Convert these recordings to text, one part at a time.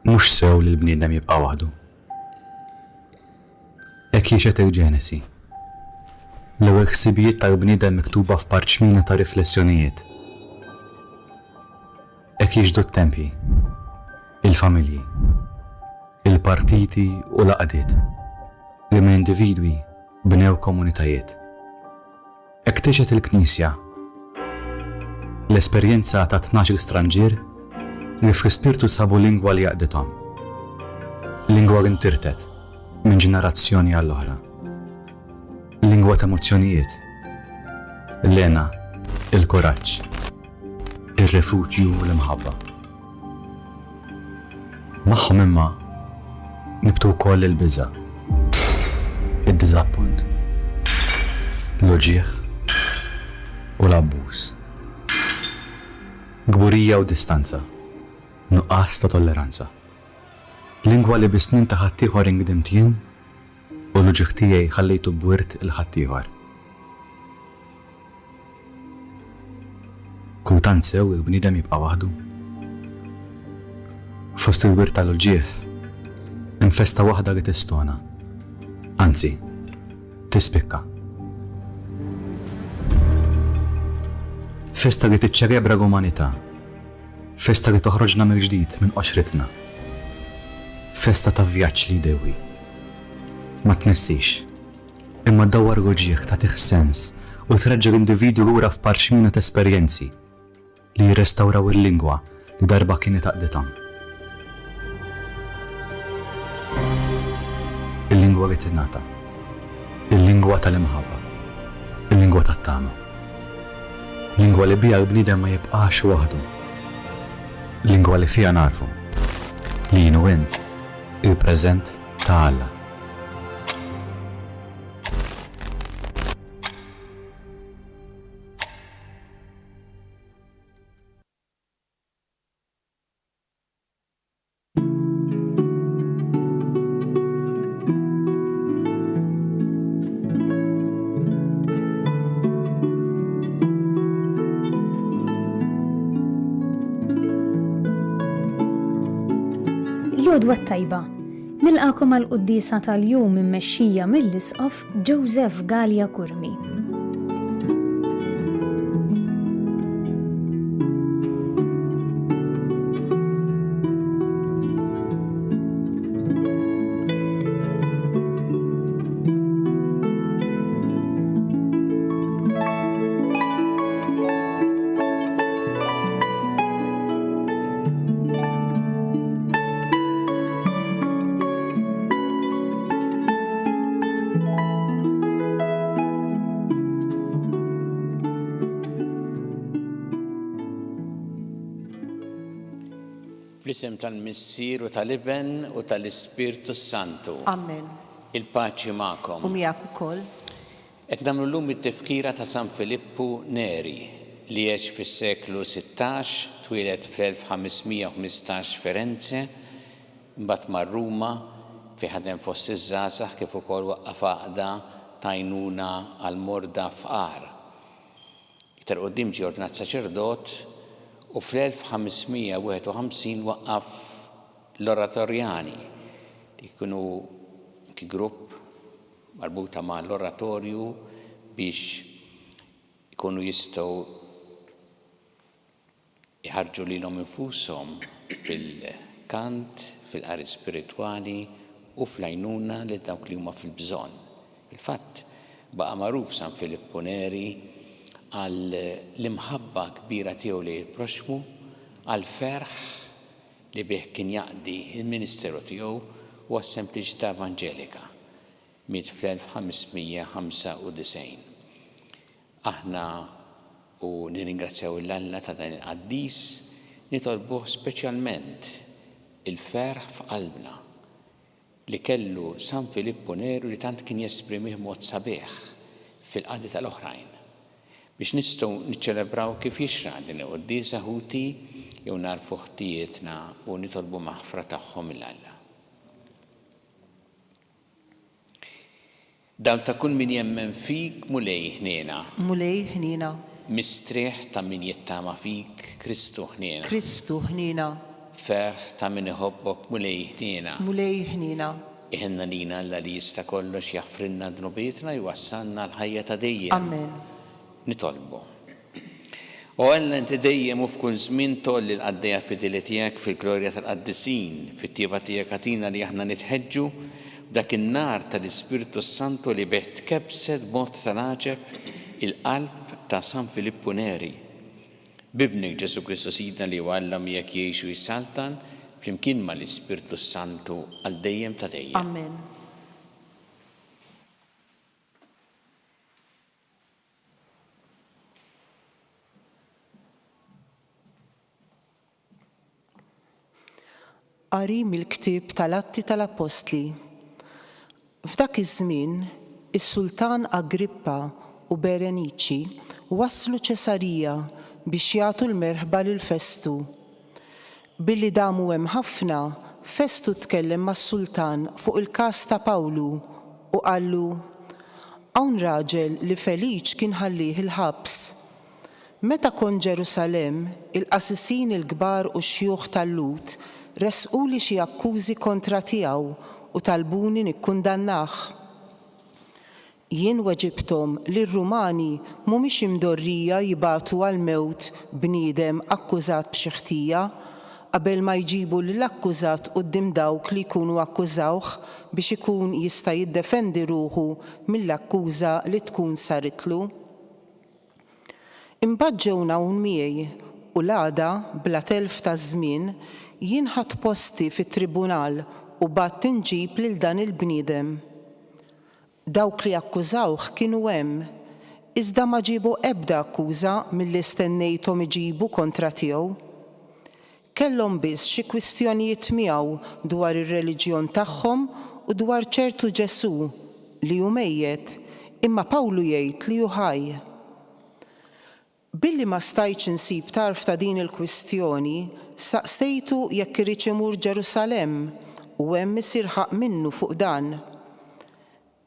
Mhux sew li l-bniedem jibqa' waħdu. Hekk jixhed il-Ġenesi. L-ewwel ħsibijiet tal-bniedem miktuba f'parċmina ta' riflessjonijiet. Hekk jixhdu t-tempji, il-familji, il-partiti u l-għaqdiet li minn individwi bnew komunitajiet. Hekk tixhed il-Knisja. L-esperjenza ta' tnax-il stranġier li fl-Ispirtu sabu lingwa li għaqdithom. Lingwa li ntirtet minn ġenerazzjoni għall-oħra. Lingwa t'emozzjonijiet. L-hena, il-kuraġġ, ir-refuġju u l-imħabba. Magħhom imma nibtu wkoll il-biża', id-diżappunt, l-uġigħ u l-abbuż. Kburija u distanza, nuqqas ta' tolleranza. Lingwa li bis-snin ta' ħaddieħor ingdimt jien u l-uġigħ tiegħi ħallejtu b'wirt 'il ħaddieħor. Kultant sew il-bniedem jibqa' waħdu. Fost il-wirt tal-uġigħ, hemm festa waħda li tistona. Anzi, tispikka. Festa li tiċċelebra l-umanità. Festa li toħroġna mill-ġdid minn qoxritna. Festa ta' vjaġġ li jdewwi. Ma tnessix. Imma ddawwar l-uġigħ, tagħtih sens u treġġa' l-individwu lura f'parċmina t'esperjenzi li jirrestawraw il-lingwa li darba kienet għaqdithom. Il-lingwa li tingħata. Il-lingwa tal-imħabba. Il-lingwa tat-tama. Lingwa li biha l-bniedem ma jibqax waħdu. Lingwa li fiha nagħrfu li jien u int il-preżent ta' Alla. L-għodwa t-tajba. Nilqagħkom għall-quddiesa tal-jum immexxija mill-Isqof Joseph Galea Curmi. Fl-isem tal-Missier u tal-Iben u tal-Ispirtu s-Santu. Amen. Il-paċi magħkom. U miegħek ukoll. Qed nagħmlu llum it-tifkira ta' San Filippu Neri, li għex fis-seklu 16, twieled fl-1515 Firenze, imbagħad mar Ruma fejn ħadem fost iż-żgħażagħ kif ukoll waqqaf għaqda ta' għajnuna għall-morda fqar. Iktar quddiem ġie ordnat saċerdot u fl-1551 waqqaf l-Oratorjani, li kienu anki grupp marbuta ma' l-oratorju biex ikunu jistgħu jħarrġu lilhom infushom fil-kant, fil-qari spiritwali u fl-għajnuna lil dawk li huma fil-bżonn. Fil-fatt, baqa' magħruf San Filippu Neri għal l-imħabba kbira tiegħu lejn il-proxxmu, għall-ferħ li bih kien jaqdi l-ministeru tiegħu u għas-sempliċità evanġelika. Miet fl-1595. Aħna u nirringrazzjaw 'l Alla ta' dan il-qaddis, nitolbuh speċjalment il-ferħ f'qalbna li kellu San Filippu Neru li tant kien jesprimih b'mod sabiħ fil-qadi tal-oħrajn. Biex nistgħu niċċelebraw kif jixraq din il-quddiesa, ħuti, jew nagħrfu ħtijietna u nitolbu maħfra tagħhom 'l Alla. Dawl ta' kull min jemmen fik, Mulej, ħniena. Mulej, ħniena. Mistrieħ ta' min jittama fik, Kristu, ħniena. Kristu, ħniena. B'ferħ ta' min iħobbok, Mulej ħniena. Mulej ħniena. Iħenna lina Alla li jista' kollox jaħfrilna dnubietna u jwassalna għall-ħajja ta' dejjem. Amen. Nitolbu. O Alla, inti dejjem u f'kull żmien tgħolli l-qaddejja fidili tiegħek fil-glorja tal-qaddisin, fit-tjieba tiegħek agħtina li aħna nitħeġġu b'dak in-nar tal-Ispirtu s-Santu li bih tkebbset b'mod tal-għaġeb il-qalb ta' San Filippu Neri. B'Ibnek Ġesù Kristu Sidna li huwa Alla miegħek jgħix u jsaltan flimkien mal-Ispirtu s-Santu għal dejjem ta' dejjem. Amen. Qari mill-ktieb tal-Atti tal-Appostli. F'dak iż-żmien, is-sultan Agrippa u Bereniċi waslu Ċesarija biex jagħtu l-merħba lil Festu. Billi damu hemm ħafna, Festu tkellem mas-sultan fuq il-każ ta' Pawlu u qallu, Hawn raġel li Feliċ kien ħallieh il-ħabs. Meta kont Ġerusalemm, il-qassisin il-kbar u x-xjuħ tal-Lhud ressquli xi akkużi kontra tiegħu u talbuni nikkundannah. Jien weġibthom li r-Rumani mhumiex imdorrija jibagħtu għall-mewt bniedem akkużat b'xi ħtija, qabel ma jġibu lill-akkużat quddiem dawk li jkunu akkużawh biex ikun jista' jiddefendi ruħu mill-akkuża li tkun saritlu. Imbagħad ġewna hawn miegħi, u l-għada, bla telf ta' żmien, jien ħadt posti fit-tribunal u bgħatt inġib lil dan il-bniedem. Dawk li akkużawh kienu hemm, iżda ma ġiebu ebda akkuża milli stennejthom iġibu kontra tiegħu. Kellhom biss xi kwistjonijiet miegħu dwar ir-reliġjon tagħhom u dwar ċertu Ġesù, li hu mejjet, imma Pawlu jgħid li hu ħaj. Billi ma stajtx insib tarf ta' din il-kwistjoni, saqsejtu jekk iridx imur Ġerusalemm u hemm isir ħaqq minnu fuq dan.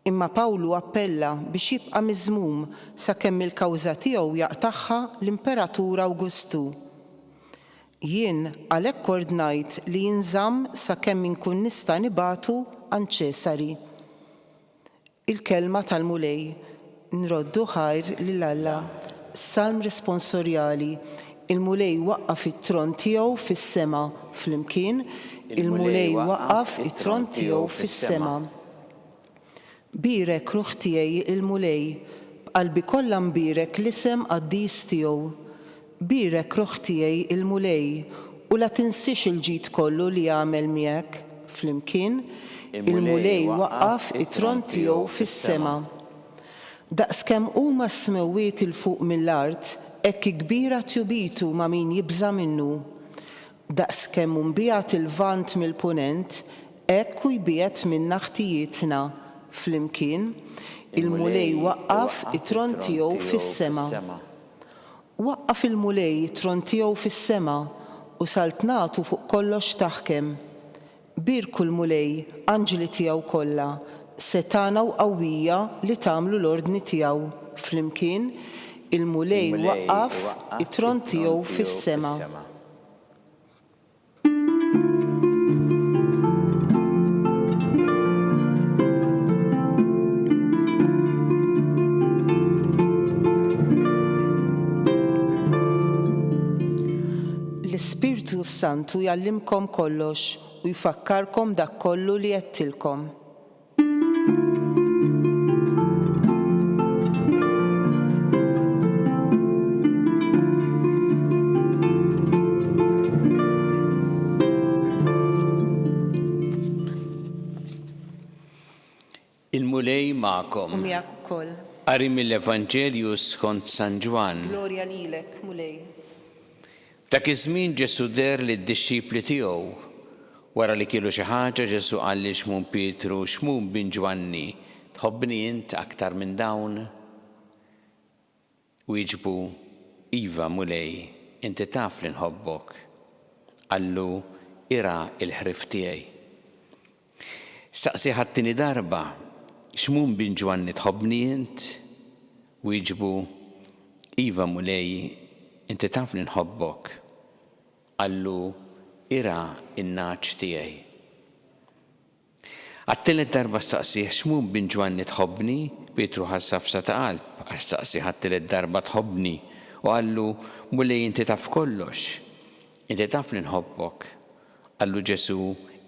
Imma Pawlu appella biex jibqa' miżmum sakemm il-kawża tiegħu jaqtagħha l-Imperatur Awgustu. Jien għalhekk ordnajt li jinżamm sakemm inkun nista' nibagħtu għand Ċesari. Il-Kelma tal-Mulej. Nroddu ħajr lil Alla. Salm Responsorjali Il-Mulej waqqaf it-tron tiegħu fis-sema, flimkien, Il-Mulej waqqaf it-tron tiegħu fis-sema. Bierek, ruħ tiegħi, il-Mulej, b'qalbi kollha nbierek l-isem qaddis tiegħu. Bierek, ruħ tiegħi, il-Mulej, u la tinsiex il-ġid kollu li għamel miegħek, flimkien, Il-Mulej waqqaf it-tron tiegħu fis-sema. Daqskemm huma s-smewwiet 'il fuq mill-art, hekk hi kbira tjubitu ma' min jibża' minnu. Daqs kemm hu mbiegħed il-Lvant mill-Punent, hekk hu jbiegħed minna ħtijietna. Flimkien, il-Mulej waqqaf it-tron tiegħu fis-sema. Waqqaf il-Mulej it-tron tiegħu fis-sema, u saltnatu fuq kollox taħkem. Bierku l-Mulej, anġli tiegħu kollha, setgħana u qawwija li tagħmlu l-ordni tiegħu, flimkien, il-Mulej waqqaf it-tron tiegħu fis-sema. L-Ispirtu s-Santu jgħallimkom kollox u jfakkarkom dak kollu li għedtilkom. Il-Mulej magħkom. U miegħek ukoll. Qari mill-Evanġelju skont San Ġwann. Glorja lilek, Mulej. F'dak iż-żmien Ġesù deher lid-dixxipli tiegħu. Wara li kielu xi ħaġa, Ġesù qal lil Xmun Pietru, Xmun bin Ġwanni, tħobbni int aktar minn dawn? Wieġbu, Iva, Mulej, inti taf li nħobbok. Qallu, Irgħa l-ħrief tiegħi. Staqsieh għat-tieni darba, Xmun bin Ġwanni tħobbni int? Wieġbu, Iva, Mulej, inti taf li nħobbok. Qallu. Irgħa n-nagħaġ tiegħi. Għat-tielet darba staqsieh, Xmun bin Ġwanni tħobbni? Pietru ħass għafsa ta' qalb għax staqsieh għat-tielet darba tħobbni? U qallu, Mulej inti taf kollox. Inti taf li nħobbok. Qallu Ġesù,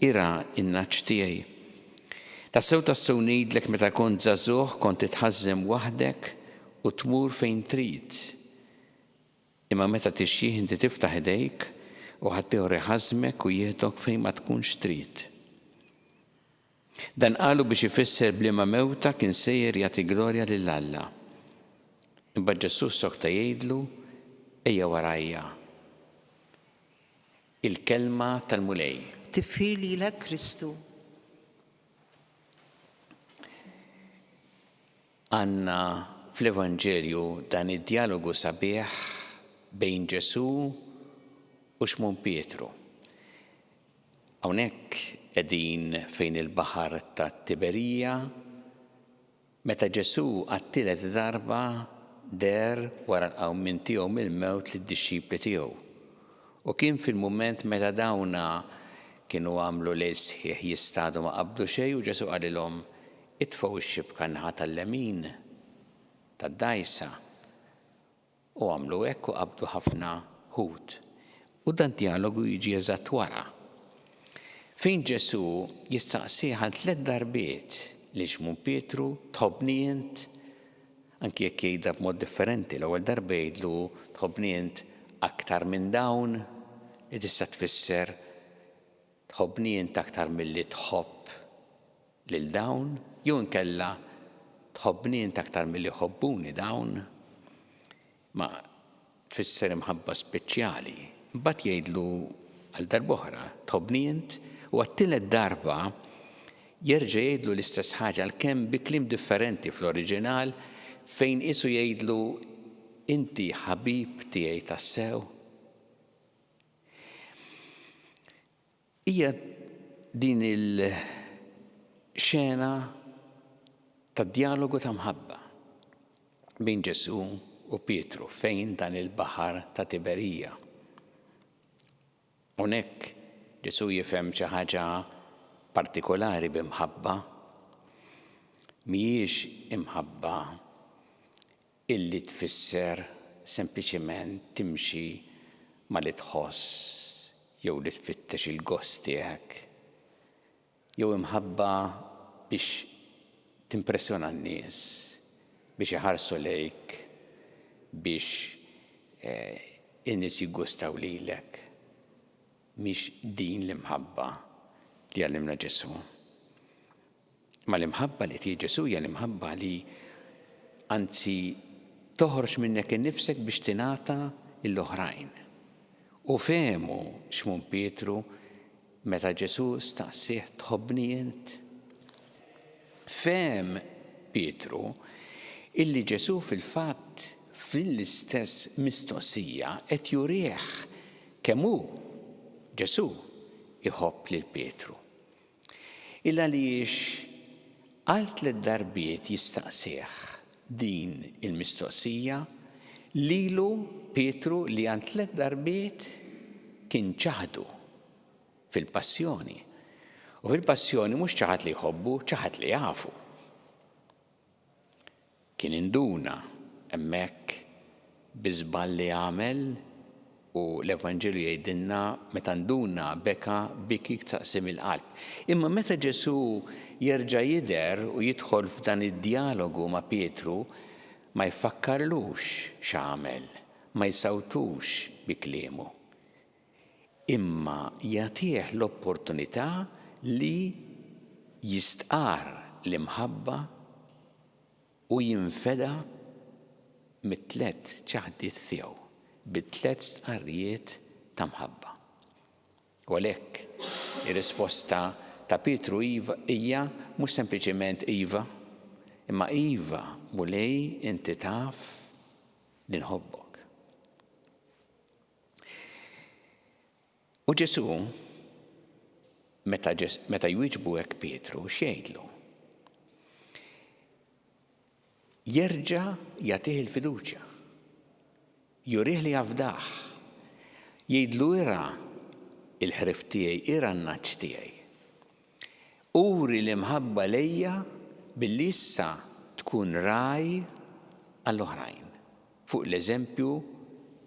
Irgħa n-nagħaġ tiegħi. Tassew tassew ngħidlek meta kont żagħżugħ kont titħażżem waħdek u tmur fejn trid. Imma meta tixjieħ inti tiftaħ idejk u ħaddieħor iħażżmek u jieħdok fejn ma tkunx trid. Dan qalu biex ifisser b'liema mewta kien sejjer jagħti glorja lil Alla. Imbagħad Ġesù ssokta jgħidlu, Ejja warajja. Il-Kelma tal-Mulej. Tifħir lilek Kristu. Għandna fl-Evanġelju dan id-djalogu sabiħ bejn Ġesù u Xmun Pietru. Hawnhekk qegħdin fejn il-baħar ta' Tiberija meta Ġesù għat-tielet darba deher wara l-qawmien tiegħu mill-mewt lid-dixxipli tiegħu. U kien fil-mument meta dawna kienu għamlu lejl sħiħ jistadu ma qabdu xejn u Ġesù qalilhom, Itfgħu x-xibka n-naħa tal-lemin tad-dgħajsa. U għamlu hekk u qabdu ħafna ħut. U dan-djalogu jiġi eżatt wara. Fejn Ġesù jistaqsih għal tlett darbiet lil Xmun Pietru, Tħobbni int? Anki jekk jgħidha b'mod differenti, l-ewwel darba jgħidlu tħobbni int aktar minn dawn, li tista' tfisser Tħobbni int aktar milli tħobb lil dawn? Jew inkella tħobbni int aktar milli jħobbuni dawn? Ma tfisser imħabba speċjali. Imbagħad jgħidlu għal darb'oħra, tħobbni int? U għat-tielet darba jerġa' jgħidlu l-istess ħaġa għalkemm bi kliem differenti fl-oriġinal fejn qisu jgħidlu inti ħabib tiegħi tassew. Hija din il-xena ta' djalogu ta' mħabba bejn Ġesù u Pietru fejn dan il-baħar ta' Tiberija. Hawnhekk Ġesù jifhem xi ħaġa partikolari bi mħabba. Mhijiex imħabba illi tfisser sempliċement timxi ma' li tħoss jew li tfittex il-gost tiegħek, jew imħabba biex timpressjona n-nies, biex iħarsu lejk, biex in-nies jiggustaw lilek. Mhix din l-imħabba li għallimna Ġesù. Imma l-imħabba li qed jgħid Ġesù hija l-imħabba li anzi toħroġ minnek innifsek biex tingħata lill-oħrajn. U fehmu Xmun Pietru meta Ġesù staqsieh tħobbni int? Fehem Pietru illi Ġesù fil-fatt f'din l-istess mistoqsija qed jurih kemm hu, Ġesù, iħobb lil Pietru. Il-għaliex għal tlett darbiet jistaqsih din il-mistoqsija lilu Pietru li għal tlett darbiet kien ċaħdu fil-passjoni. U fil-passjoni mhux ċaħad li jħobbu, ċaħad li jafu. Kien induna hemmhekk bi żball li għamel u l-Evanġelju jgħidilna meta nduna beka biki taqsim il-qalb. Imma meta Ġesù jerġa' jidher u jidħol f'dan id-djalogu ma' Pietru, ma jfakkarlux x'għamel, ma jsawtux bi kliemu. Imma jagħtih l-opportunità li jistqarr l-imħabba u jinfeda mit-tlett ċaħdiet tiegħu, bit-tlett stqarrijiet ta' mħabba. U għalhekk ir-risposta ta' Pietru iva hija mhux sempliċement iva, imma iva, Mulej, inti taf li nħobbok. U Ġesù, meta, meta jwieġbu hekk Pietru, x'jgħidlu? Jerġa' jagħtih il-fiduċja. Jurih li jafdah. Jgħidlu ira. il-ħrief tiegħi, irgħa n-nagħaġ tiegħi. Uri l-imħabba lejja billi issa tkun ragħaj għall-oħrajn, fuq l-eżempju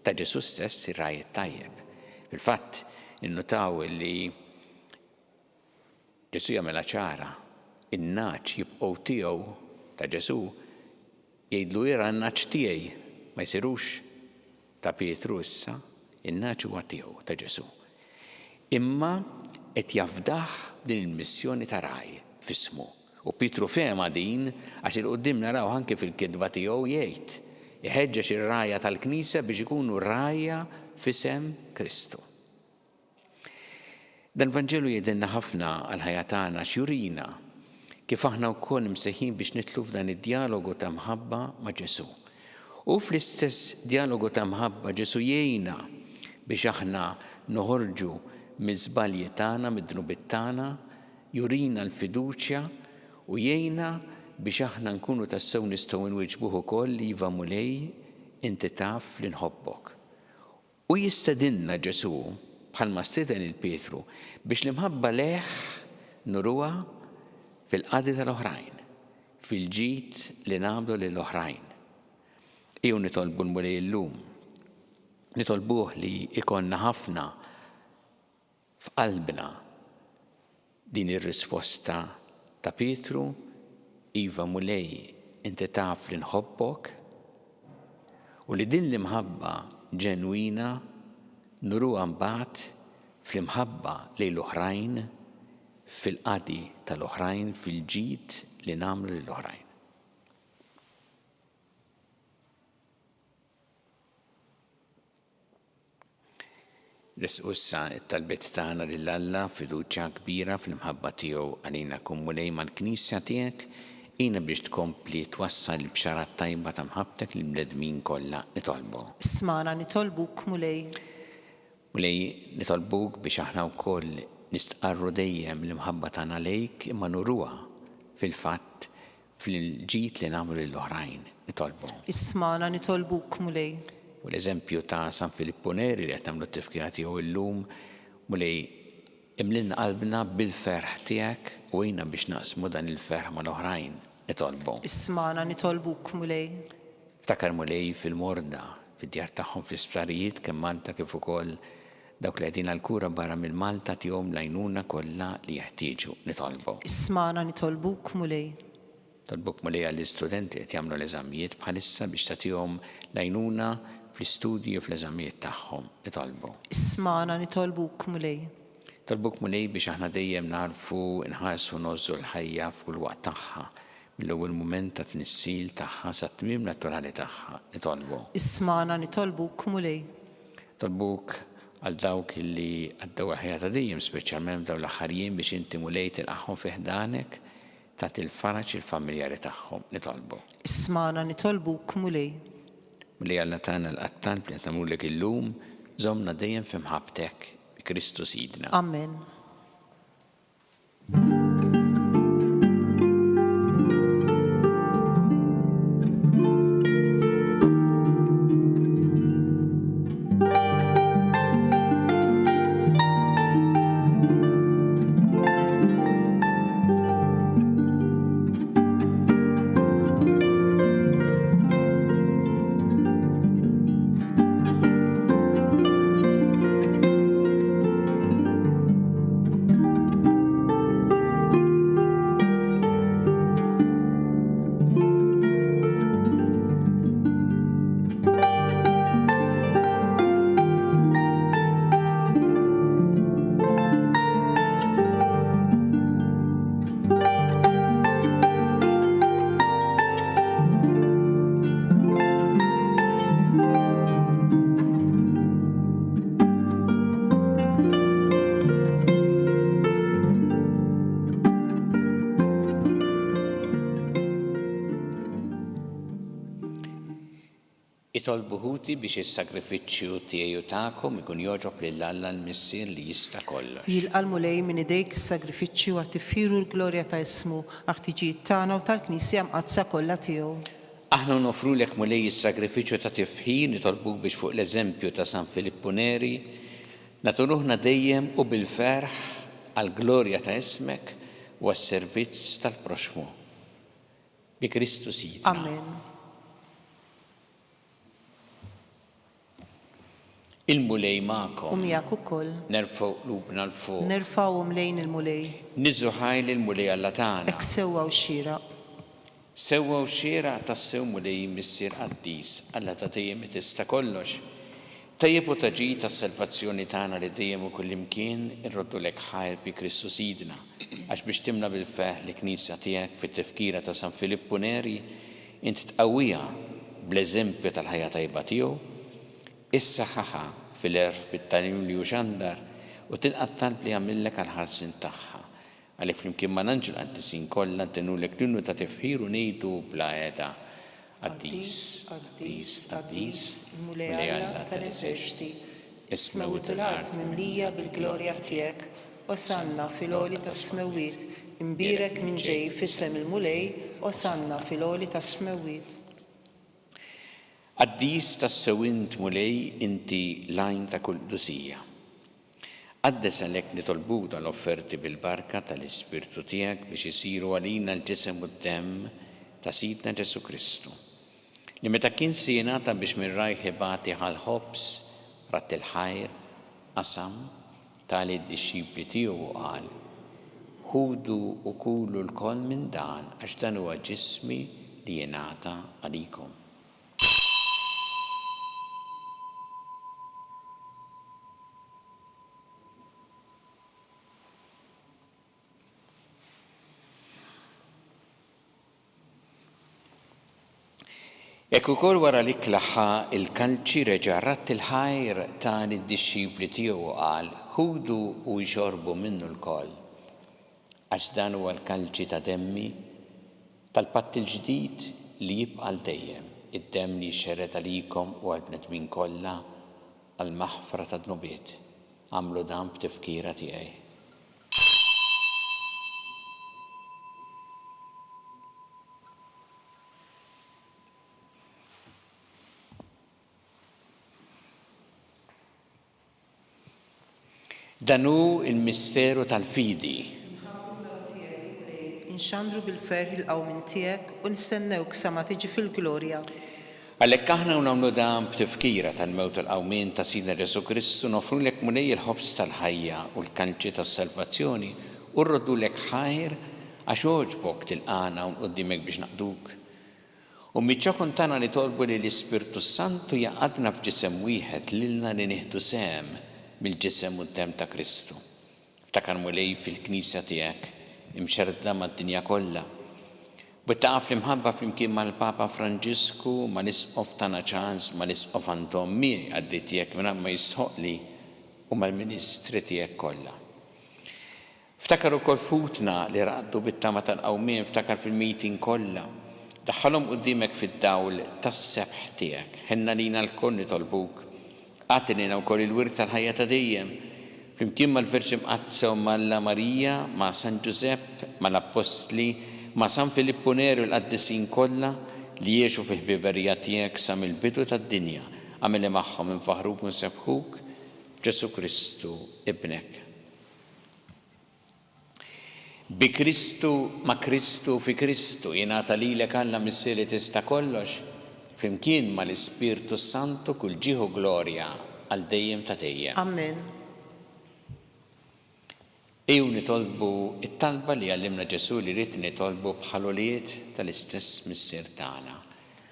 ta' Ġesù stess ir-ragħaj it-tajjeb. Fil-fatt, ninnutaw li Ġesù jagħmilha ċara, in-nagħaġ jibqgħu tiegħu, ta' Ġesù, jgħidlu irgħa n-nagħaġ tiegħi, ma jsirux ta' Pietru issa, in-nagħaġ huwa tiegħu, ta' Ġesù. Imma qed jafdah b'din il-missjoni ta' ragħaj f'ismu. U Pietru fehemha din għax 'il quddiem narawh anki fil-kitba tiegħu jgħid, iħeġġeġ ir-rgħajja tal-Knisja biex ikunu rgħajja f'isem Kristu. Dan il-Vanġelu jgħidilna ħafna għall-ħajja tagħna għax jurina kif aħna wkoll imsejħin biex nidħlu f'dan id-djalogu ta' mħabba ma' Ġesù. U fl-istess djalogu ta' mħabba Ġesù jgħinna biex aħna noħorġu miż-żbalji tagħna, mid-dnubiet tagħna, jurina l-fiduċja u jgħinna biex aħna nkunu tassew nistgħu nwieġbuh ukoll, Iva Mulej, inti taf li nħobbok. U jistedinna Ġesù, bħalma stieden lil Pietru, biex l-imħabba lejh nuruha fil-qadi tal-oħrajn, fil-ġid li nagħmlu lill-oħrajn. Ejjew nitolbu l-Mulej illum. Nitolbuh li jkollna ħafna F'qalbna din ir-risposta ta' Pietru, Iva Mulej, inti taf li nħobbok, u li din l-imħabba ġenwina nuruha mbagħad fl-imħabba lejn l-oħrajn, fil-qadi tal-oħrajn, fil-ġid li nagħmlu lill-oħrajn. Nressqu issa t-talbiet tagħna lil Alla b'fiduċja kbira fl-imħabba tiegħu għalina. Kun Mulej mal-Knisja tiegħek, għinha biex tkompli twassal il-bxara t-tajba ta' mħabbtek lill-bnedmin kollha. Nitolbu. Ismagħna nitolbuk, Mulej. Mulej, nitolbuk biex aħna wkoll nistqarru dejjem l-imħabba tagħna lejk imma nuruha fil-fatt Fil-ġid li nagħmlu lill-oħrajn, nitolbu. Ismagħna nitolbuk, Mulej. U l-eżempju ta' San Filippu Neri li qed nagħmlu t-tifkira tiegħu llum, Mulej, imlilna qalbna bil-ferħ tiegħek u għinna biex naqsmu dan il-ferħ mal-oħrajn, nitolbu. Ismagħna nitolbuk, Mulej. Ftakar, Mulej, fil-morda, fid-djar tagħhom, fl-isptarijiet kemm Malta kif ukoll dawk li qegħdin għall-kura barra minn Malta tihom l-għajnuna kollha li jeħtieġu. Nitolbu. Ismagħna nitolbuk, Mulej. Nitolbuk, Mulej, għall-istudenti li qed jagħmlu l-eżamijiet bħalissa biex tagħtihom l-għajnuna fl-istudji u fl-eżamijiet tagħhom. Nitolbu. Ismagħna nitolbuk, Mulej. Nitolbuk, Mulej, biex aħna dejjem nagħrfu nħarsu u ngħożżu l-ħajja f'kull waqt tagħha, mill-ewwel mument tat-tnissil tagħha sat-tmiem naturali tagħha. Nitolbu. Ismagħna nitolbuk, Mulej. Nitolbuk għal dawk li għaddew għall-ħajja ta' dejjem, speċjalment f'dawn l-aħħar jiem biex inti Mulej tilqagħhom fi ħdanek, tagħti l-faraġ lill-familjari tagħhom. Nitolbu. Ismagħna nitolbuk, Mulej. Mulej Alla tagħna lqa' t-talb li qed nagħmlulek illum, żommna dejjem fi mħabbtek, bi Kristu Sidna. Amen. Itolbu ħuti biex is-sagrifiċċju tiegħi u tagħkom ikun jogħġob lil Alla l-Missier li jista' kollox. Jilqa' l-Mulej minn idejk is-sagrifiċċju għat-tifħir u l-glorja ta' ismu, għall-ħtiġijiet tagħna u tal-Knisja Mqaddsa kollha tiegħu. Aħna u noffrulek, Mulej, is-sagrifiċċju ta' tifħir, nitolbuk biex fuq l-eżempju ta' San Filippu Neri, Nagħtu ruħna dejjem u bil-ferħ għall-glorja ta' ismek u għas-servizz tal-proxxmu. Bi Kristu Sidna. Amen. Il-Mulej magħkom. U miegħek ukoll. Nerfgħu qlubna 'l fuq. Nerfgħuhom lejn il-Mulej. Niżżu ħajr lill-Mulej Alla tagħna. Hekk sewwa u xieraq. Sewwa u xieraq tassew Mulej Missier qaddis, Alla ta' dejjem li tista' kollox. Tajjeb u ta' ġid għas-salvazzjoni tagħna li dejjem u kullimkien irroddulek ħajr bi Kristu Sidna, għax biex timla bil-ferħ l-Knisja tiegħek fit-tifkira ta' San Filippu Neri, int tqawwiha bl-eżempju tal-ħajja tajba tiegħu, issaħħaħha fil-għerf bit-tagħlim li hu xandar, u tilqa' t-talb li jagħmillek għall-ħarsien tagħha. Għalhekk flimkien mal-anġli l-qaddisin kollha ntennulek l-innu ta' tifħir u ngħidu bla heda, Qaddis, qaddis, qaddis, il-Mulej Alla tal-eżerċti, is-smewwiet u l-art mimlija bil-glorja tiegħek. Osanna fil-għoli tas-smewwiet, imbierek min ġej f'isem il-Mulej, Osanna fil-għoli tas-smewwiet. Qaddis tassew int, Mulej, inti l-għajn ta' kull qdusija. Qaddes għalhekk nitolbuk dawn l-offerti bil-barka ta' l-Ispirtu tiegħek biex isiru għalina l-ġisem u d-demm ta' Sidna Ġesù Kristu, li meta kien se jingħata biex minn rajh ibati ħa l-ħobż, radd il-ħajr, qasam, ta lid-dixxipli tiegħu u qal, Ħudu u kulu lkoll minn dan, għax dan huwa ġismi li jingħata għalikom. Hekk ukoll wara l-ikla ħa l-kalċi reġa' radd il-ħajr ta lid-dixxipli tiegħu u qal, Ħudu u ixorbu minnu lkoll, għax dan huwa l-kalċi ta' demmi, Tal-patt il-ġdid li jibqa' għal dejjem, id-demm li jixxerred għalikom u għall-bnedmin kollha għall-maħfra tad-dnubiet. Agħmlu dan b'tifkira tiegħi. Dan hu l-misteru tal-fidi. Inħabbru l-mewt tiegħek, Mulej, inxandru bil-ferħ il-qawmien tiegħek u nistennewk sa ma tiġi fil-glorja. Għalhekk aħna u nagħmlu dan b'tifkira tal-mewt u l-qawmien ta' Sidna Ġesù Kristu, noffrulek Mulej il-ħobż tal-ħajja u l-kalċi tas-salvazzjoni u rroddulek ħajr għax għoġbok tilqagħna hawn quddiemek biex naqduk. U miċ-ċokon tagħna nitolbu li l-Ispirtu s-Santu jgħaqqadna f'ġisem wieħed lilna li nieħdu sehem mill-Ġisem u d-Demm ta' Kristu. Ftakar Mulej fil-Knisja tiegħek imxerrda mad-dinja kollha. Wettaqha fl-imħabba flimkien mal-Papa Franġisku, mal-Isqof tagħna Charles, mal-Isqof Anton miegħi qaddej tiegħek mingħajr ma jistħoqqli u mal-ministri tiegħek kollha. Ftakar ukoll f'ħutna li raqdu bit-tama tal-qawmien, ftakar fil-mejtin kollha. Daħħalhom quddiemek fid-dawl tas-sebħ tiegħek. Ħenn għalina lkoll nitolbuk. Agħti lilna wkoll il-wirt tal-ħajja ta' dejjem, flimkien mal-Verġni Mqaddsa Omm Alla Marija, ma' San Ġużepp, mal-Appostli, ma' San Filippu Neri u l-qaddisin kollha li għexu fil-ħbiberija tiegħek sa mill-bidu tad-dinja. Agħmel li magħhom infaħħruk u nsebbħuk b'Ġesù Kristu, Ibnek. Bi Kristu, ma' Kristu, fi Kristu, jingħata lilek Alla Missier li tista' kollox, flimkien ma' l-Ispirtu s-Santu kull ġieħ u glorja għal dejjem ta' dejjem. Amen. Ejjew nitolbu t-talba li għallimna Ġesù li ried nitolbu bħal ulied tal-istess Missier tagħna.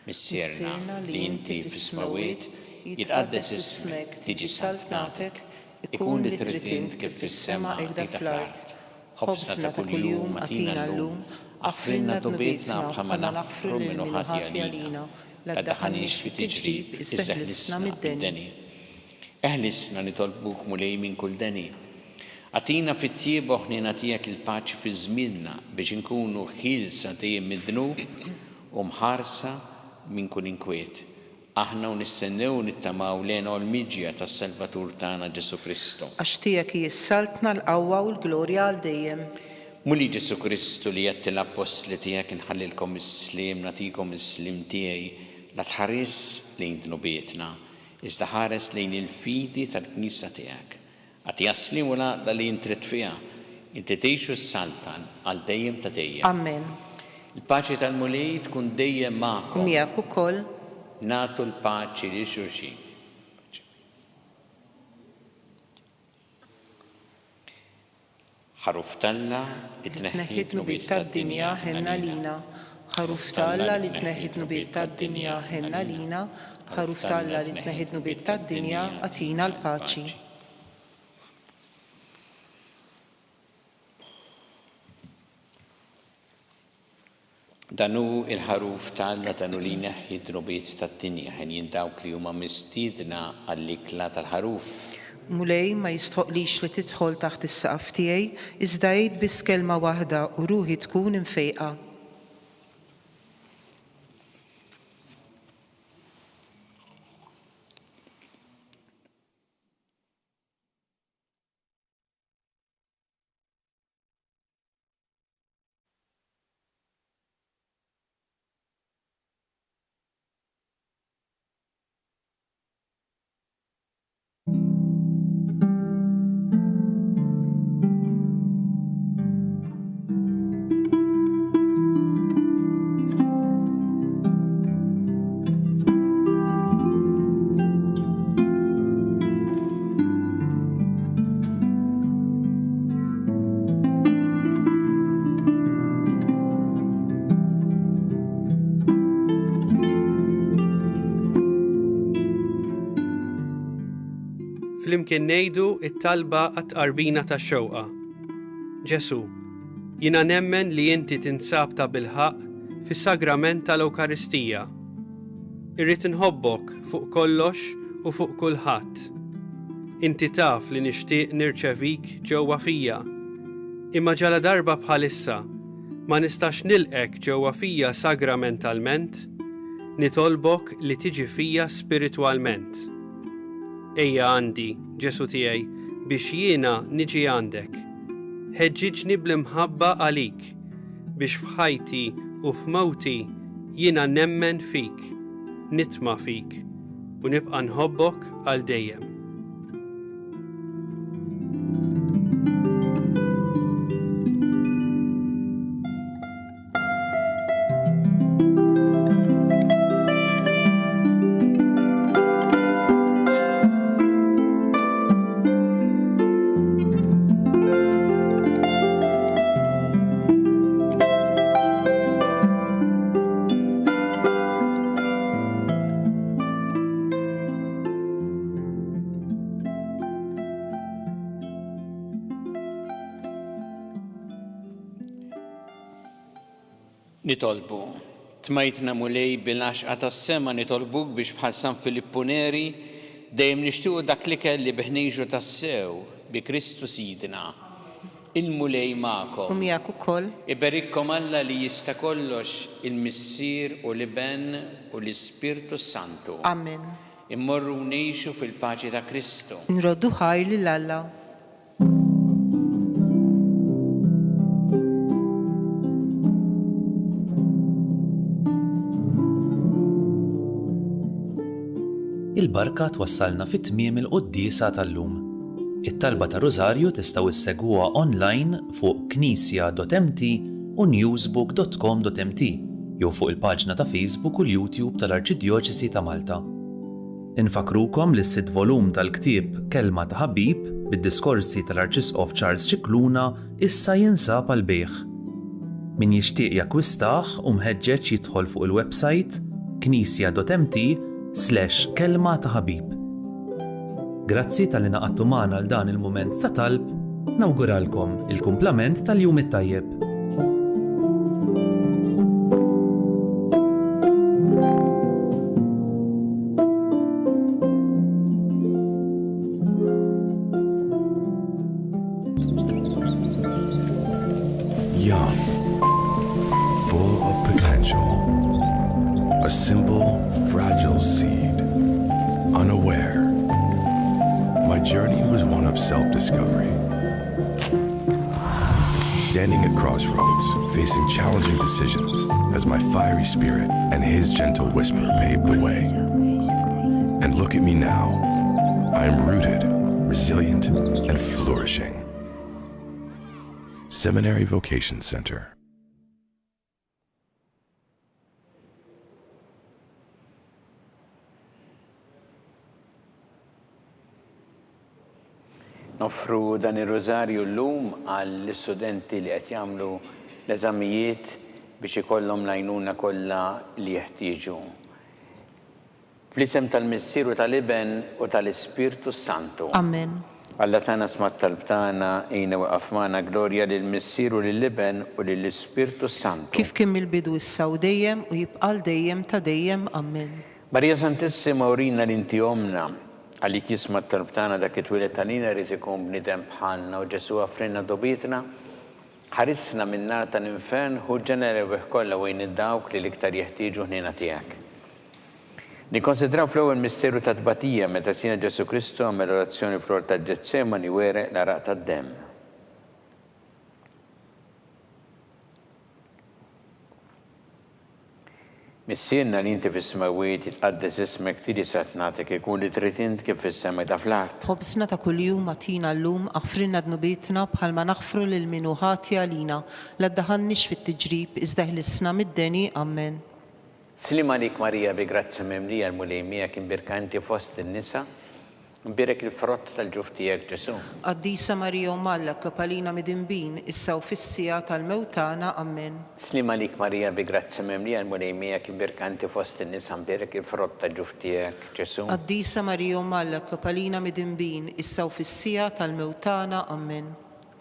Missierna li inti fis-smewwiet, jitqaddes ismek, tiġi saltnatek, ikun li trid int kif fis-sema hekda fl-art. Ħobżna ta' kuljum agħtina llum, aħfrilna dnubietna bħalma naħfru lil min hu ħati għalina, la ddaħħalniex fi tiġrib iżda eħlisna mid-deni. Eħlisna nitolbuk Mulej minn kull deni. Agħtina fit-tjieba u ħniena tiegħek il-paċi fi żmienna biex inkunu ħielsa dejjem mid-dnub u mħarsa minn kull inkwiet, aħna u nistennew u nittamaw l-hena u l-miġja tas-Salvatur tagħna Ġesù Kristu. Għax tiegħek hi s-saltna, l-qawwa u l-glorja għal dejjem. Mulej Ġesù Kristu li għedt lill-appostli tiegħek inħallilkom is-sliem, nagħtikom is-sliem tiegħi, la tħarisx lejn dnubietna, iżda ħares lejn il-fidi tal-Knisja tiegħek. Agħtiha s-sliem u l-għaqda li int trid fiha, inti tgħix u ssaltan għal dejjem ta' dejjem. Amen. Il-paċi tal-Mulej tkun dejjem U magħkom. miegħek ukoll. Nagħtu l-paċi lil xulxin. Paċi. Ħaruf t'Alla li tneħħi d-dnubiet tad-dinja, ħenn għalina. Ħaruf ta' Alla li tneħħi d-dnubiet tad-dinja, ħenn għalina. Ħaruf ta' Alla li tneħħi d-dnubiet tad-dinja, agħtina l-paċi. Dan hu l-Ħaruf ta' Alla, dan hu li jneħħi d-dnubiet tad-dinja. Henjin dawk li huma mistiedna għall-ikla tal-Ħaruf. Mulej, ma jistħoqqlix li tidħol taħt is-saqaf tiegħi, iżda għid biss kelma waħda u ruħi tkun imfejqa. Flimkien ngħidu t-talba għat-tqarbina tax-xewqa. Ġesù, jiena nemmen li inti tinsab tabilħaqq fis-sagrament tal-Ewkaristija. Irrid inħobbok fuq kollox u fuq kulħadd. Inti taf li nixtieq nirċevik ġewwa fija. Imma ġaladarba bħalissa ma nistax nilqgħek ġewwa fija sagramentalment, nitolbok li tiġi fija spiritwalment. Ejja għandi, Ġesù tiegħi, biex jiena niġi għandek. Ħeġġiġni bl-imħabba għalik, biex f'ħajti u f'mewti jiena nemmen fik, nitma' fik, u nibqa' nħobbok għal dejjem. Nitolbu. Tmajtna Mulej bil-għaxqa tas-sema nitolbuk biex bħal San Filippu Neri dejjem nixtiequ dak l-ikel li bih ngħixu tassew bi Kristu Sidna. Il-Mulej magħkom. U miegħek ukoll. Iberikkom Alla li jista' kollox, il-Missier u l-Iben u l-Ispirtu s-Santu. Amen. Immorru u ngħixu fil-paċi ta' Kristu. Nroddu ħajr lil Alla. Il-barka twassalna fi tmiem il-quddiesa tal-lum. It-talba ta' Rużarju tistgħu issegwuha online fuq knisja.mt u newsbook.com.mt jew fuq il-paġna ta' Facebook u l-YouTube tal-Arċidjoċesi ta' Malta. Infakkrukom li s-sitt volum tal-ktieb Kelma ta' Ħabib bid-diskorsi tal-Arċisqof Charles Scicluna issa jinsab għall-bejgħ. Min jixtieq jakkwistah hu mħeġġeġ jidħol fuq il-websajt knisja.mt slash kelma ta' ħabib. Grazzi talli ngħaqadtu magħna għal dan il-mument ta' talb, nawguralkom il-kumplament tal-jum it-tajjeb. Young, full of potential, a simple, fragile seed, unaware. My journey was one of self discovery. Standing at crossroads, facing challenging decisions, as my fiery spirit and his gentle whisper paved the way. And look at me now. I am rooted. resilient, and flourishing. Seminary Vocation Center. Noffru dan ir-Rużarju llum għall-istudenti li qed jagħmlu l-eżamijiet biex ikollhom l-għajnuna kollha li jeħtieġu. Fl-isem tal-Missier u tal-Iben u tal-Ispirtu s-Santu. Amen. Alla tagħna sma' t-talb tagħna, għinna u iqaf magħna, glorja lill-Missier u lill-Iben u lill-Ispirtu s-Santu. Kif kien mill-bidu issa u dejjem u jibqa' għal dejjem ta' dejjem. Amen. Marija Santissima urina li inti Ommna, għalik jisma' t-talb tagħna dak li twieled għalina jrid ikun bniedem bħalna u Ġesù offrilna dubitna, ħarisna min-nar tal-infern, ħu l-ġenna l-erwieħ kollha u għin lil dawk li l-iktar jeħtieġu ħniena tiegħek. Nikkonsidraw fl-ewwel misteru tat-tbatija meta Sidna Ġesù Kristu għamel orazzjoni fl-ort tal-Ġetsemani u għereq l-għaraq tad-demm. Missierna li inti fis-smewwiet, jitqaddes ismek, tiġi saltnatek, ikun li trid int kif fis-sema ida fl-art. Ħobżna ta' kuljum agħtina llum, aħfrilna dnubietna bħalma naħfru lil min hu ħati għalina, la ddaħħalniex fit-tiġrib, iżda eħlisna mid-deni. Ammen. Sliem għalik Marija bi grazzja mimlija l-Mulej miegħek imbierka inti fost in-nisa, Imbierek il-frott tal-ġuf tiegħek, Ġesù. Qaddisa Marija Omm Alla tlob għalina midinbin, issa u fis-siegħa tal-mewt tagħna. Ammen. Sliem għalik Marija bi grazzja mimlija l-Mulej miegħek imbierka inti fost in-nisa mbierek il-frott ta' ġuf tiegħek, Ġesù. Qaddisa Marija Omm Alla tlob għalina midinbin, issa u fis-siegħa tal-mewt tagħna. Ammen.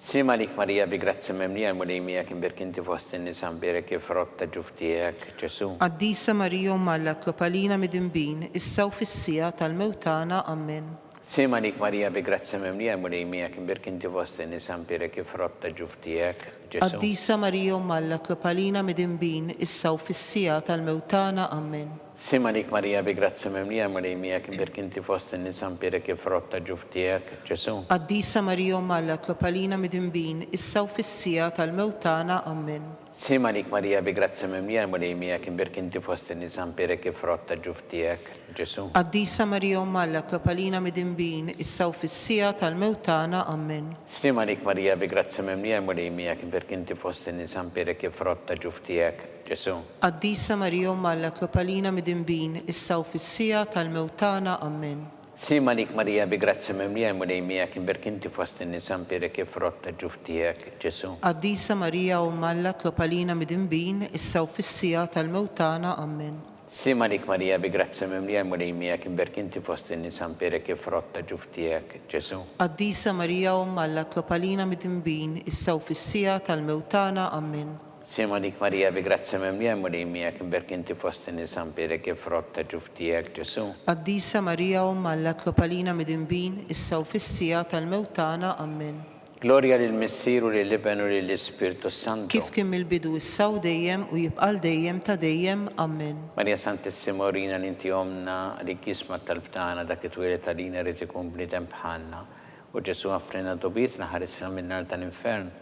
Sliem għalik Marija bi grazzja mimlija l-Mulej miegħek imbierk inti fost in-nisa mbierek il-frott ta' ġuf tiegħek, Ġesù. Qaddisa Marija Omm Alla tlob għalina midinbin, issa u fis-siegħa tal-mewt tagħna. Ammen. Sliem għalik Marija bi grazzja mimlija l-Mulej miegħek imbierk inti fost in-nisa mbierek il-frott ta' ġuf tiegħek, Ġesù. Qaddisa Marija Omm Alla tlob għalina midinbin, issa u fis-siegħa tal-mewt tagħna. Ammen. Sliem għalik Marija bi grazzja mimlija l-Mulej miegħek imbierk inti fost in-nisa mbierek il-frott ta' ġuf tiegħek, Ġesù. Qaddisa Marija Omm Alla tlob għalina midinbin, issa u fis-siegħa tal-mewt tagħna. Ammen. Sliem għalik Marija bi grazzja mimlija l-Mulej miegħek imbierk inti fost in-nisa mbierek il-frott ta' ġuf tiegħek, Ġesù. Qaddisa Marija Omm Alla tlob għalina midinbin, issa u fis-siegħa tal-mewt tagħna. Ammen. Sliem għalik Marija bi grazzja mimlija l-Mulej miegħek imbierk inti fost in-nisa mbierek il-frott ta' ġuf tiegħek, Ġesù. Qaddisa Marija Omm Alla tlob għalina midinbin, issa u fis-siegħa tal-mewt tagħna. Ammen. Sliem għalik Marija bi grazzja mimlija l-Mulej miegħek imbierk inti fost in-nisa mbierek il-frott ta' ġuf tiegħek, Ġesù. Qaddisa Marija Omm Alla tlob għalina midinbin, issa u fis-siegħa tal-mewt tagħna. Ammen. Sliem għalik Marija bi grazzja mimlija l-Mulej miegħek imbierk inti fost in-nisa mbierek il-frott ta' ġuf tiegħek, Ġesù. Qaddisa Marija Omm Alla tlob għalina midinbin, issa u fis-siegħa tal-mewt tagħna. Ammen. Sliem għalik Marija bi grazzja mimlija l-Mulej miegħek imbierk inti fost in-nisa mbierek il-frott ta' ġuf tiegħek Ġesù. Qaddisa Marija Omm Alla tlob għalina midinbin issa u fis-siegħa tal-mewt tagħna. Ammen. Glorja lill-Missier u lill-Iben u lill-Ispirtu s-Santu. Kif kien mill-bidu issa u dejjem u jibqa' għal dejjem ta' dejjem. Ammen. Marija Santissima urina li inti Ommna, għalik jisma' t-talb tagħna dak li twieled għalina ried ikun bniedem bħalna. O Ġesù aħfrilna dnubietna ħarisna min-nar tal-infern.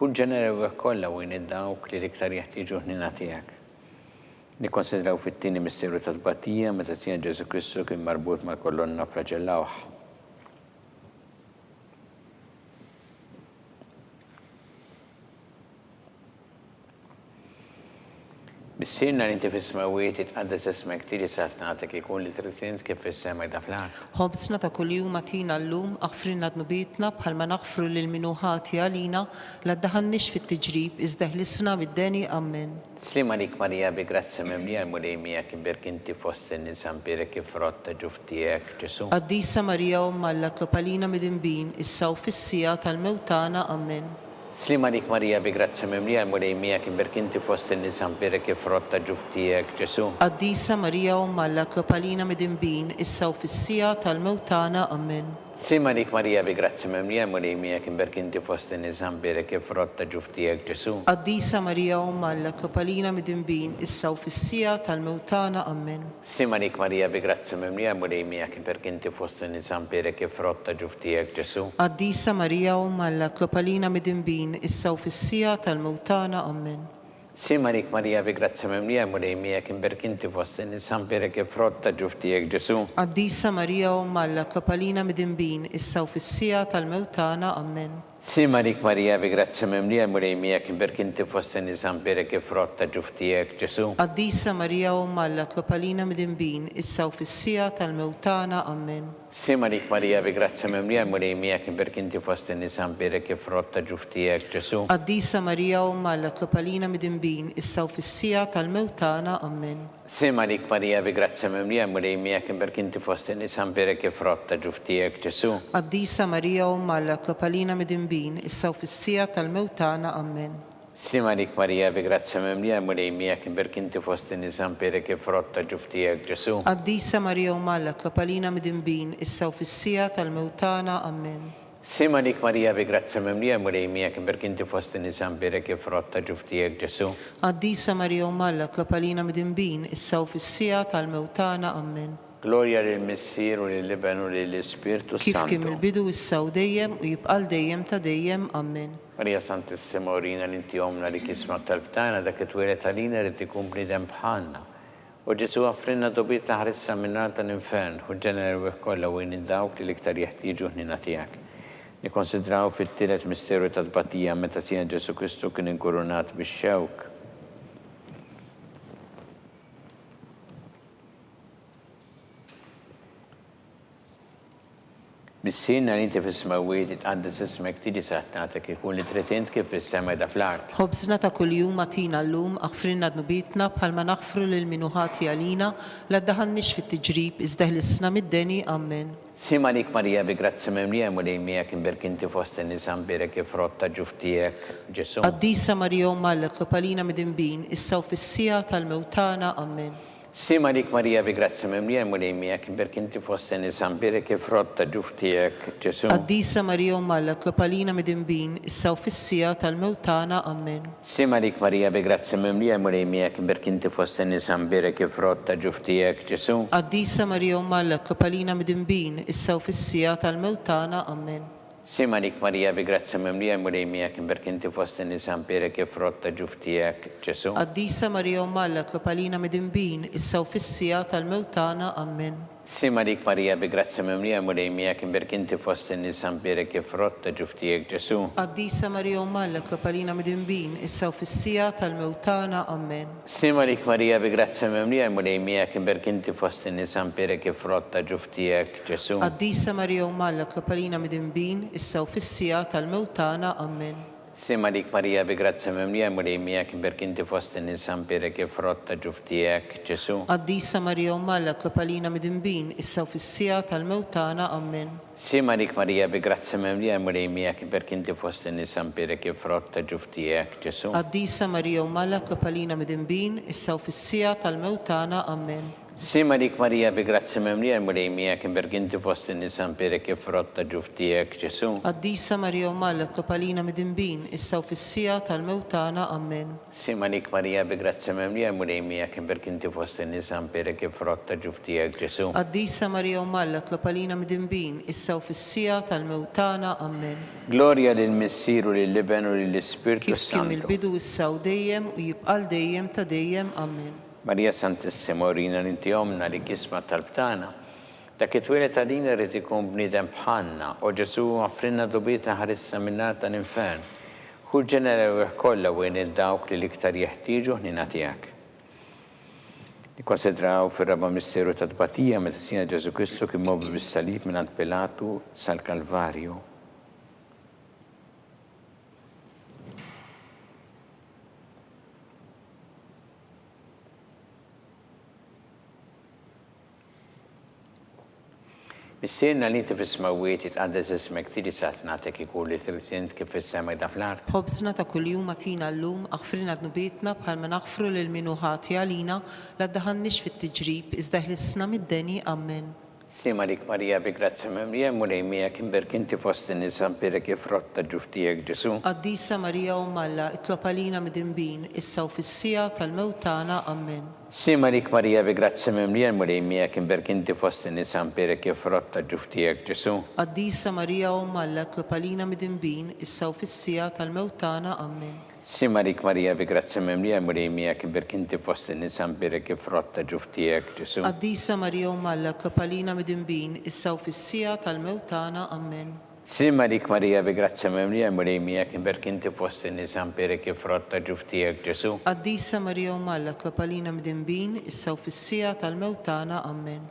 Hu l-ġeneri erwieħ kollha u għin 'il dawk li l-iktar jeħtieġu l-ħniena tiegħek. Nikkonsidraw fit-tieni misteru tat-tbatija meta Sidna Ġesù Kristu kien marbut mal-kolonna fflaġellawh. Missierna li inti fis-smewwiet, jitqaddes ismek, tiġi saltnatek, ikun li trid int kif fis-sema jda fl-art. Ħobżna ta' kuljum agħtina llum, aħfrilna dnubietna bħalma naħfru lil min hu ħati għalina, la ddaħħalniex fit-tiġrib, iżda eħlisna mid-deni. Ammen. Sliem għalik Marija bi grazzja mimlija l-Mulej miegħek imbierk inti fost in-nisa mbierek il-frott ta' ġuf tiegħek, Ġesù. Qaddisa Marija Omm Alla tlob għalina midinbin, issa u fis-siegħa tal-mewt tagħna. Ammen. Sliem għalik Marija bi grazzja mimlija l-Mulej miegħek imbierk inti fost in-nisa mbierek il-frott ta' ġuf tiegħek Ġesù. Qaddisa Marija Omm Alla tlob għalina midinbin issa u fis-siegħa tal-mewt tagħna. Ammen. Sliem għalik Marija bi grazzja mimlija l-Mulej miegħek imbierk inti fost in-nisa mbierek il-frott ta' ġuf tiegħek Ġesù. Qaddisa Marija Omm Alla tlob għalina midinbin issa u fis-siegħa tal-mewt tagħna. Ammen. Sliem għalik Marija bi grazzja mimlija l-Mulej miegħek imbierk inti fost in-nisa mbierek il-frott ta' ġuf tiegħek Ġesù. Qaddisa Marija Omm Alla tlob għalina midinbin issa u fis-siegħa tal-mewt tagħna. Ammen. Sliem għalik Marija bi grazzja mimlija l-Mulej miegħek imberk inti fost in-nisa mbierek il-frott ta' ġuf tiegħek Ġesù. Qaddisa Marija Omm Alla tlob għalina midinbin issa u fis-siegħa tal-mewt tagħna. Ammen. Sliem għalik Marija bi grazzja mimlija l-Mulej miegħek imberk inti fost in-nisa mbierek il-frott ta' ġuf tiegħek Ġesù. Qaddisa Marija Omm Alla tlob għalina midinbin issa u fis-siegħa tal-mewt tagħna. Ammen. Sliem għalik Marija bi grazzja mimlija l-Mulej miegħek imbierk inti fost in-nisa mbierek il-frott ta' ġuf tiegħek Ġesù. Qaddisa Marija Omm Alla tlob għalina midinbin issa u fis-siegħa tal-mewt tagħna. Ammen. Sliem għalik Marija bi grazzja mimlija l-Mulej miegħek imbierk inti fost in-nisa mbierek il-frott ta' ġuf tiegħek Ġesù. Qaddisa Marija Omm Alla tlob għalina midinbin issa u fis-siegħa tal-mewt tagħna. Ammen. Sliem għalik Marija bi grazzja mimlija l-Mulej miegħek imbierk inti fost in-nisa mbierek il-frott ta' ġuf tiegħek Ġesù. Qaddisa Marija Omm Alla tlob għalina midinbin issa u fis-siegħa tal-mewt tagħna. Ammen. Sliem għalik Marija bi grazzja mimlija l-Mulej miegħek imbierk inti fost in-nisa mbierek il-frott ta' ġuf tiegħek Ġesù. Qaddisa Marija Omm Alla tlob għalina midinbin issa u fis-siegħa tal-mewt tagħna. Ammen. Glorja lill-Missier u lill-Iben u lill-Ispirtu Kif kien s-Santu. mill-bidu issa u dejjem u jibqa' għal dejjem ta' dejjem. Ammen. Marija Santissima urina li inti Ommna li kisma t-talb tagħna dak li twieled għalina ried ikun bniedem bħalna. O Ġesù aħfrilna dnubietna ħarisna min-nar tal-infern, ħu l-ġenna l-erwieħ kollha u għin lil dawk li l-iktar jeħtieġu l-ħniena tiegħek. Nikkonsidraw fit-tielet misteru tat-tbatija meta Sidna Ġesù Kristu kien inkurunat bix-xewk. Missierna li inti fis-smewwiet, jitqaddes ismek, tiġi saltnatek, ikun li trid int kif fis-sema qiegħda fl-art. Ħobżna ta' kuljum agħtina llum, aħfrilna dnubietna bħalma naħfru lil min hu ħati għalina, la ddaħħalniex fit-tiġrib, iżda ħlisna mid-deni. Ammen. Sliem għalik Marija bi grazzja mimlija l-Mulej miegħek imbierk inti fost in-nisa mbierek il-frott ta' ġuf tiegħek, Ġesù. Qaddisa Marija Omm Alla tlob għalina midinbin, issa u fis-siegħa tal-mewt tagħna. Ammen. Sliem għalik Marija bi grazzja mimlija l-Mulej miegħek imbierk inti fost in-nisa mbierek il-frott ta' ġuf tiegħek, Ġesù. Qaddisa Marija Omm Alla tlob għalina midinbin, issa u fis-siegħa tal-mewt tagħna. Ammen. Sliem għalik Marija bi grazzja mimlija l-Mulej miegħek imbierk inti fost in-nisa mbierek il-frott ta' ġuf tiegħek, Ġesù. Qaddisa Marija Omm Alla tlob għalina midinbin, issa u fis-siegħa tal-mewt tagħna. Ammen. Sliem għalik Marija bi grazzja mimlija l-Mulej miegħek imbierk inti fost in-nisa mbierek il-frott ta' ġuf tiegħek, Ġesù. Qaddisa Marija Omm Alla tlob għalina midinbin, issa u fis-siegħa tal-mewt tagħna. Ammen. Sliem għalik Marija bi grazzja mimlija l-Mulej miegħek imbierk inti fost in-nisa mbierek il-frott ta' ġuf tiegħek, Ġesù. Qaddisa Marija Omm Alla tlob għalina midinbin, issa u fis-siegħa tal-mewt tagħna. Ammen. Sliem għalik Marija bi grazzja mimlija l-Mulej miegħek imbierk inti fost in-nisa mbierek il-frott ta' ġuf tiegħek, Ġesù. Qaddisa Marija Omm Alla tlob għalina midinbin, issa u fis-siegħa tal-mewt tagħna. Ammen. Sliem għalik Marija bi grazzja mimlija l-Mulej miegħek imbierk inti fost in-nisa mbierek il-frott ta' ġuf tiegħek, Ġesù. Qaddisa Marija Omm Alla tlob għalina midinbin, issa u fis-siegħa tal-mewt tagħna. Ammen. Sliem għalik Marija bi grazzja mimlija l-Mulej miegħek imbierk inti fost in-nisa mbierek il-frott ta' ġuf tiegħek, Ġesù. Qaddisa Marija Omm Alla tlob għalina midinbin, issa u fis-siegħa tal-mewt tagħna. Ammen. Sliem għalik Marija bi grazzja mimlija l-Mulej miegħek imbierk inti fost in-nisa mbierek il-frott ta' ġuf tiegħek Ġesù. Qaddisa Marija Omm Alla tlob għalina midinbin, issa u fis-siegħa tal-mewt tagħna. Ammen. Sliem għalik Marija bi grazzja mimlija l-Mulej miegħek imbierk inti fost in-nisa mbierek il-frott ta' ġuf tiegħek Ġesù. Qaddisa Marija Omm Alla tlob għalina midinbin, issa u fis-siegħa tal-mewt tagħna. Ammen. Glorja lill-Missier u lill-Iben u lill-Ispirtu Kif kien s-Santu. mill-bidu issa u dejjem u jibqa' għal dejjem ta' dejjem. Ammen. Marija Santissima urina li inti Ommna li kisma t-talb tagħna. Dak li twieled għalina ried ikun bniedem bħalna. O Ġesù, aħfrilna dnubietna ħarisna min-nar tal-infern. Ħu l-ġenna l-erwieħ kollha u għin lil dawk li l-iktar jeħtieġu l-ħniena tiegħek. Nikkonsidraw fir-raba' misteru ta' tbatija meta Sidna Ġesù Kristu kien mgħobbi bis-salib mingħand Pilatu sal-Kalvarju. Missierna li inti fis-smewwiet, jitqaddes ismek, tiġi saltnatek, ikun li trid int kif fis-sema hekk fl-art. Ħobżna ta' kuljum agħtina llum, aħfrilna dnubietna bħalma naħfru lil min hu ħati għalina, la ddaħħalniex fit-tiġrib, iżda eħlisna mid-deni. Ammen. Sliem għalik Marija bi grazzja mimlija, il-Mulej miegħek, imbierk inti fost in-nisa, mbierek il-frott ta' ġuf tiegħek Ġesù. Qaddisa Marija Omm Alla, itlob għalina midinbin, issa u fis-siegħa tal-mewt tagħna. Ammen. Sliem għalik Marija bi grazzja mimlija, il-Mulej miegħek, imbierk inti fost in-nisa, mbierek il-frott ta' ġuf tiegħek Ġesù. Qaddisa Marija Omm Alla, itlob għalina midinbin, issa u fis-siegħa tal-mewt tagħna. Ammen. Sliem għalik Marija bi grazzja mimlija l-Mulej miegħek imbierk inti fost in-nisa mbierek il-frott ta' ġuf tiegħek Ġesù. Qaddisa Marija Omm Alla tlob għalina midinbin issa u fis-siegħa tal-mewt tagħna. Ammen. Sliem għalik Marija bi grazzja mimlija l-Mulej miegħek imbierk inti fost in-nisa mbierek il-frott ta' ġuf tiegħek Ġesù. Qaddisa Marija Omm Alla tlob għalina midinbin issa u fis-siegħa tal-mewt tagħna. Ammen.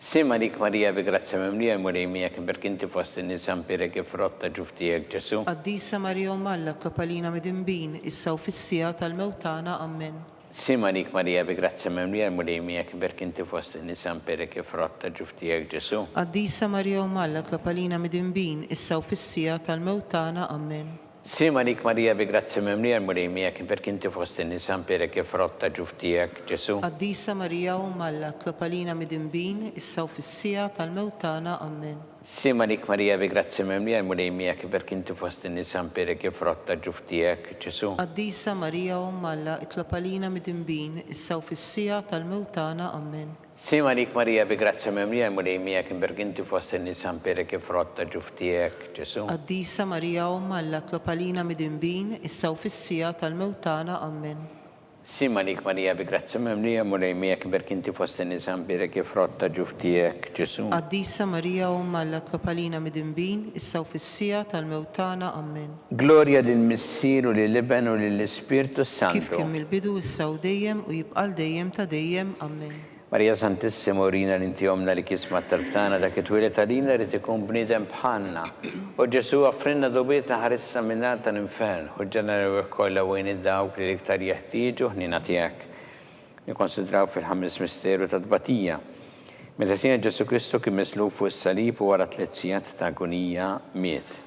Sliem għalik Marija bi grazzja mimlija l-Mulej miegħek imbierk inti fost in-nisa mbierek il-frott ta' ġuf tiegħek Ġesù. Qaddisa Marija Omm Alla tlob għalina midinbin issa u fis-siegħa tal-mewt tagħna. Ammen. Sliem għalik Marija bi grazzja mimlija l-Mulej miegħek imbierk inti fost in-nisa mbierek il-frott ta' ġuf tiegħek Ġesù. Qaddisa Marija Omm Alla tlob għalina midinbin issa u fis-siegħa tal-mewt tagħna. Ammen. Sliem għalik Marija bi grazzja mimlija l-Mulej miegħek imbierk inti fost in-nisa mbierek il-frott ta' ġuf tiegħek Ġesù. Qaddisa Marija Omm Alla tlob għalina midinbin issa u fis-siegħa tal-mewt tagħna. Ammen. Sliem għalik Marija bi grazzja mimlija l-Mulej miegħek imbierk inti fost in-nisa mbierek il-frott ta' ġuf tiegħek Ġesù. Qaddisa Marija Omm Alla itlob għalina midinbin issa u fis-siegħa tal-mewt tagħna. Ammen. Sliem għalik Marija bi grazzja mimlija l-Mulej miegħek imbierk inti fost in-nisa mbierek il-frott ta' ġuf tiegħek Ġesù. Qaddisa Marija Omm Alla tlob għalina midinbin issa u fis-siegħa tal-mewt tagħna. Ammen. Sliem għalik Marija bi grazzja mimlija l-Mulej miegħek imbierk inti fost in-nisa mbierek il-frott ta' ġuf tiegħek Ġesù. Qaddisa Marija Omm Alla tlob għalina midinbin issa u fis-siegħa tal-mewt tagħna. Ammen. Glorja lill-Missier u lill-Iben u lill-Ispirtu s-Santu. Kif kien mill-bidu issa u dejjem u jibqa' għal dejjem ta' dejjem. Ammen. Marija Santissima urina li inti Ommna li kisma t-talb tagħna dak li twieled għalina ried ikun bniedem bħalna. O Ġesù offrilna dgħubietna ħarisna min-nar tal-infern, ħuġġana l-erwieħ kollha u għin dawk li l-iktar jeħtieġu ħniena tiegħek. Nikkonsidraw fil-ħames misteru tat-tbatija. Meta Sidna Ġesù Kristu kien mislub fuq is-salib u wara tliet sigħat ta' agunija miet.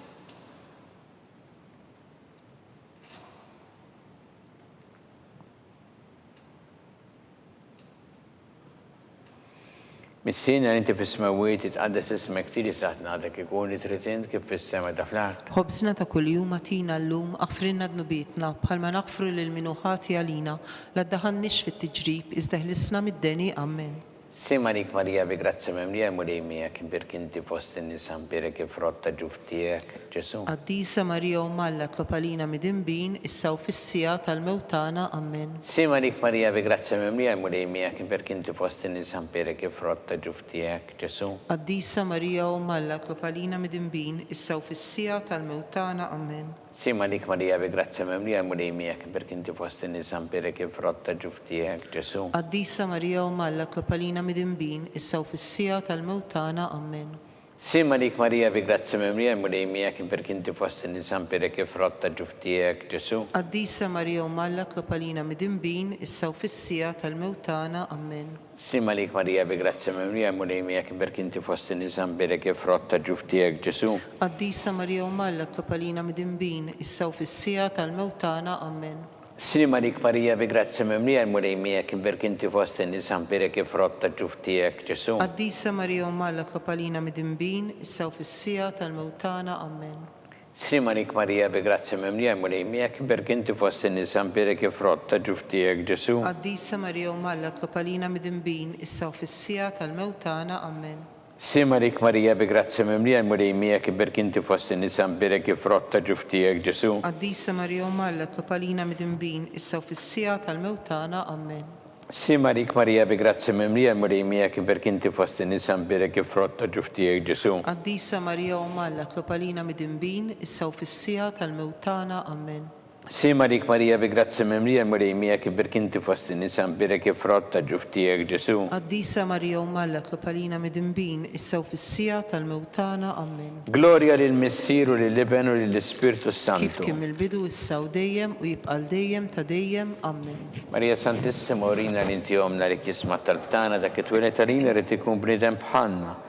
Missierna li inti fis-smewwiet, jitqaddes ismek, tiġi saltnatek, ikun li trid int kif fis-sema ta' fl-art. Ħobżna ta' kuljum agħtina llum, aħfrilna dnubietna, bħalma naħfru lil min hu ħati għalina, la ddaħħalniex fit-tiġrib, iżda ħlisna mid-deni. Ammen. Sliem għalik Marija bi grazzja mimlija l-Mulej miegħek imbierk inti fost in-nisa mbierek il-frott ta' ġuf tiegħek, Ġesù. Qaddisa Marija Omm Alla tlob għalina midinbin issa u fis-siegħa tal-mewt tagħna. Ammen. Sliem għalik Marija bi grazzja mimlija l-Mulej miegħek imbierk inti fost in-nisa mbierek il-frott ta' ġuf tiegħek, Ġesù. Qaddisa Marija Omm Alla tlob għalina midinbin issa u fis-siegħa tal-mewt tagħna. Ammen. Sliem għalik Marija bi grazzja mimlija l-Mulej miegħek imbierk inti fost in-nisa mbierek il-frott ta' ġuf tiegħek Ġesù. Qaddisa Marija Omm Alla tlob għalina midinbin issa u fis-siegħa tal-mewt tagħna. Ammen. Sliem għalik Marija bi grazzja mimlija l-Mulej miegħek imbierk inti fost in-nisa mbierek il-frott ta' ġuf tiegħek Ġesù. Qaddisa Marija Omm Alla tlob għalina midinbin issa u fis-siegħa tal-mewt tagħna. Ammen. Sliem għalik Marija bi grazzja mimlija l-Mulej miegħek imbierk inti fost in-nisa mbierek il-frott ta' ġuf tiegħek Ġesù. Qaddisa Marija Omm Alla tlob għalina midinbin issa u fis-siegħa tal-mewt tagħna. Ammen. Sliem għalik Marija bi grazzja mimlija l-Mulej miegħek imbierk inti fost in-nisa mbierek il-frott ta' ġuf tiegħek Ġesù. Qaddisa Marija Omm Alla tlob għalina midinbin issa u fis-siegħa tal-mewt tagħna. Ammen. Sliem għalik Marija bi grazzja mimlija l-Mulej miegħek, imbierk inti fost in-nisa mbierek il-frott ta' ġuf tiegħek Ġesù. Qaddisa Marija Omm Alla tlob għalina midinbin issa u fis-siegħa tal-mewt tagħna. Ammen. Sliem għalik Marija bi grazzja mimlija l-Mulej miegħek, imbierk inti fost in-nisa mbierek il-frott ta' ġuf tiegħek Ġesù. Qaddisa Marija Omm Alla tlob għalina midinbin issa u fis-siegħa tal-mewt tagħna. Ammen. Sliem għalik Marija bi grazzja mimlija l-Mulej miegħek imbierk inti fost in-nisa mbierek il-frott ta' ġuf tiegħek Ġesù. Qaddisa Marija Omm Alla tlob għalina midinbin issa u fis-siegħa tal-mewt tagħna. Ammen. Sliem għalik Marija bi grazzja mimlija l-Mulej miegħek imbierk inti fost in-nisa mbierek il-frott ta' ġuf tiegħek Ġesù. Qaddisa Marija Omm Alla tlob għalina midinbin issa u fis-siegħa tal-mewt tagħna. Ammen. Glorja lill-Missier u lill-Iben u lill-Ispirtu Kif s-Santu. kien mill-bidu, issa u dejjem, u jibqa' għal dejjem ta' dejjem. Ammen. Marija Santissima urina li inti Ommna li tisma' t-talb tagħna dak li twieled għalina ried ikun bniedem bħalna.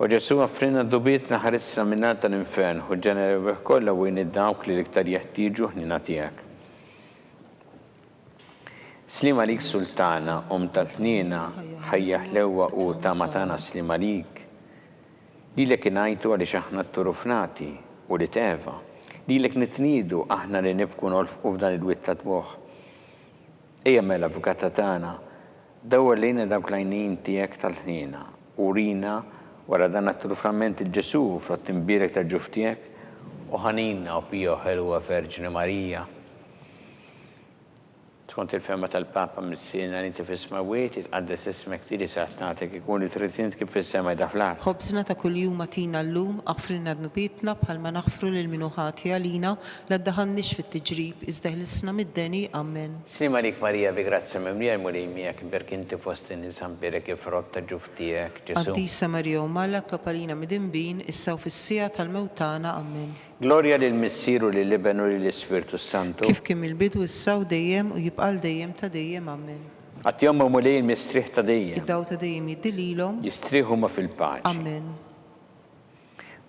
O Ġesù offrilna dnubietna ħarisna min-nar tal-infern, ħu l-ġenna l-erwieħ kollha u għin dawk li l-iktar jeħtieġu ħniena tiegħek. Sliem għalik Sultana, Omm tal-ħniena, ħajja ħlewwa u tama tagħna sliem għalik. Lilek ingħajtu għaliex aħna tturufnati, ulied Eva. Lilek nitniedu, aħna li nibku nolfqu f'dan il-wied ta' dmugħ. Ejja mela, Avukata tagħna, dawwar lejna dawk l-għajnejn tiegħek tal-ħniena, u urina, wara dan għat-turuframent 'il Ġesù, frott imbierek tal-ġuf tiegħek, u ħanina, o pija u ħelwa Verġni Marija. Skont il-fehma tal-Papa, Missierna li inti fis-smewwiet, jitqaddes ismek, tiġi saltnatek, ikun li trid int kif fis-sema jda fl-art. Ħobżna ta' kuljum agħtina llum, aħfrilna dnubietna bħalma naħfru lil min hu ħati għalina, la ddaħħalniex fit-tiġrib, iżda eħlisna mid-deni. Ammen. Sliem għalik Marija bi grazzja mimlija l-Mulej miegħek, imbierk inti fost in-nisa mbierek il-frott ta' ġuf tiegħek, Ġesù. Qaddisa Marija Omm Alla tlob għalina midinbin, issa u fis-siegħa tal-mewt tagħna. Ammen. Glorja lill-Missier u lill-Iben u lill-Ispirtu s-Santu. Kif kien mill-bidu, issa u dejjem, u jibqa' għal dejjem ta' dejjem. Ammen. Agħtihom, o Mulej, il-mistrieħ ta' dejjem. Id-dawl ta' dejjem jiddi lilhom. Jistrieħu huma fil-paċi. Ammen.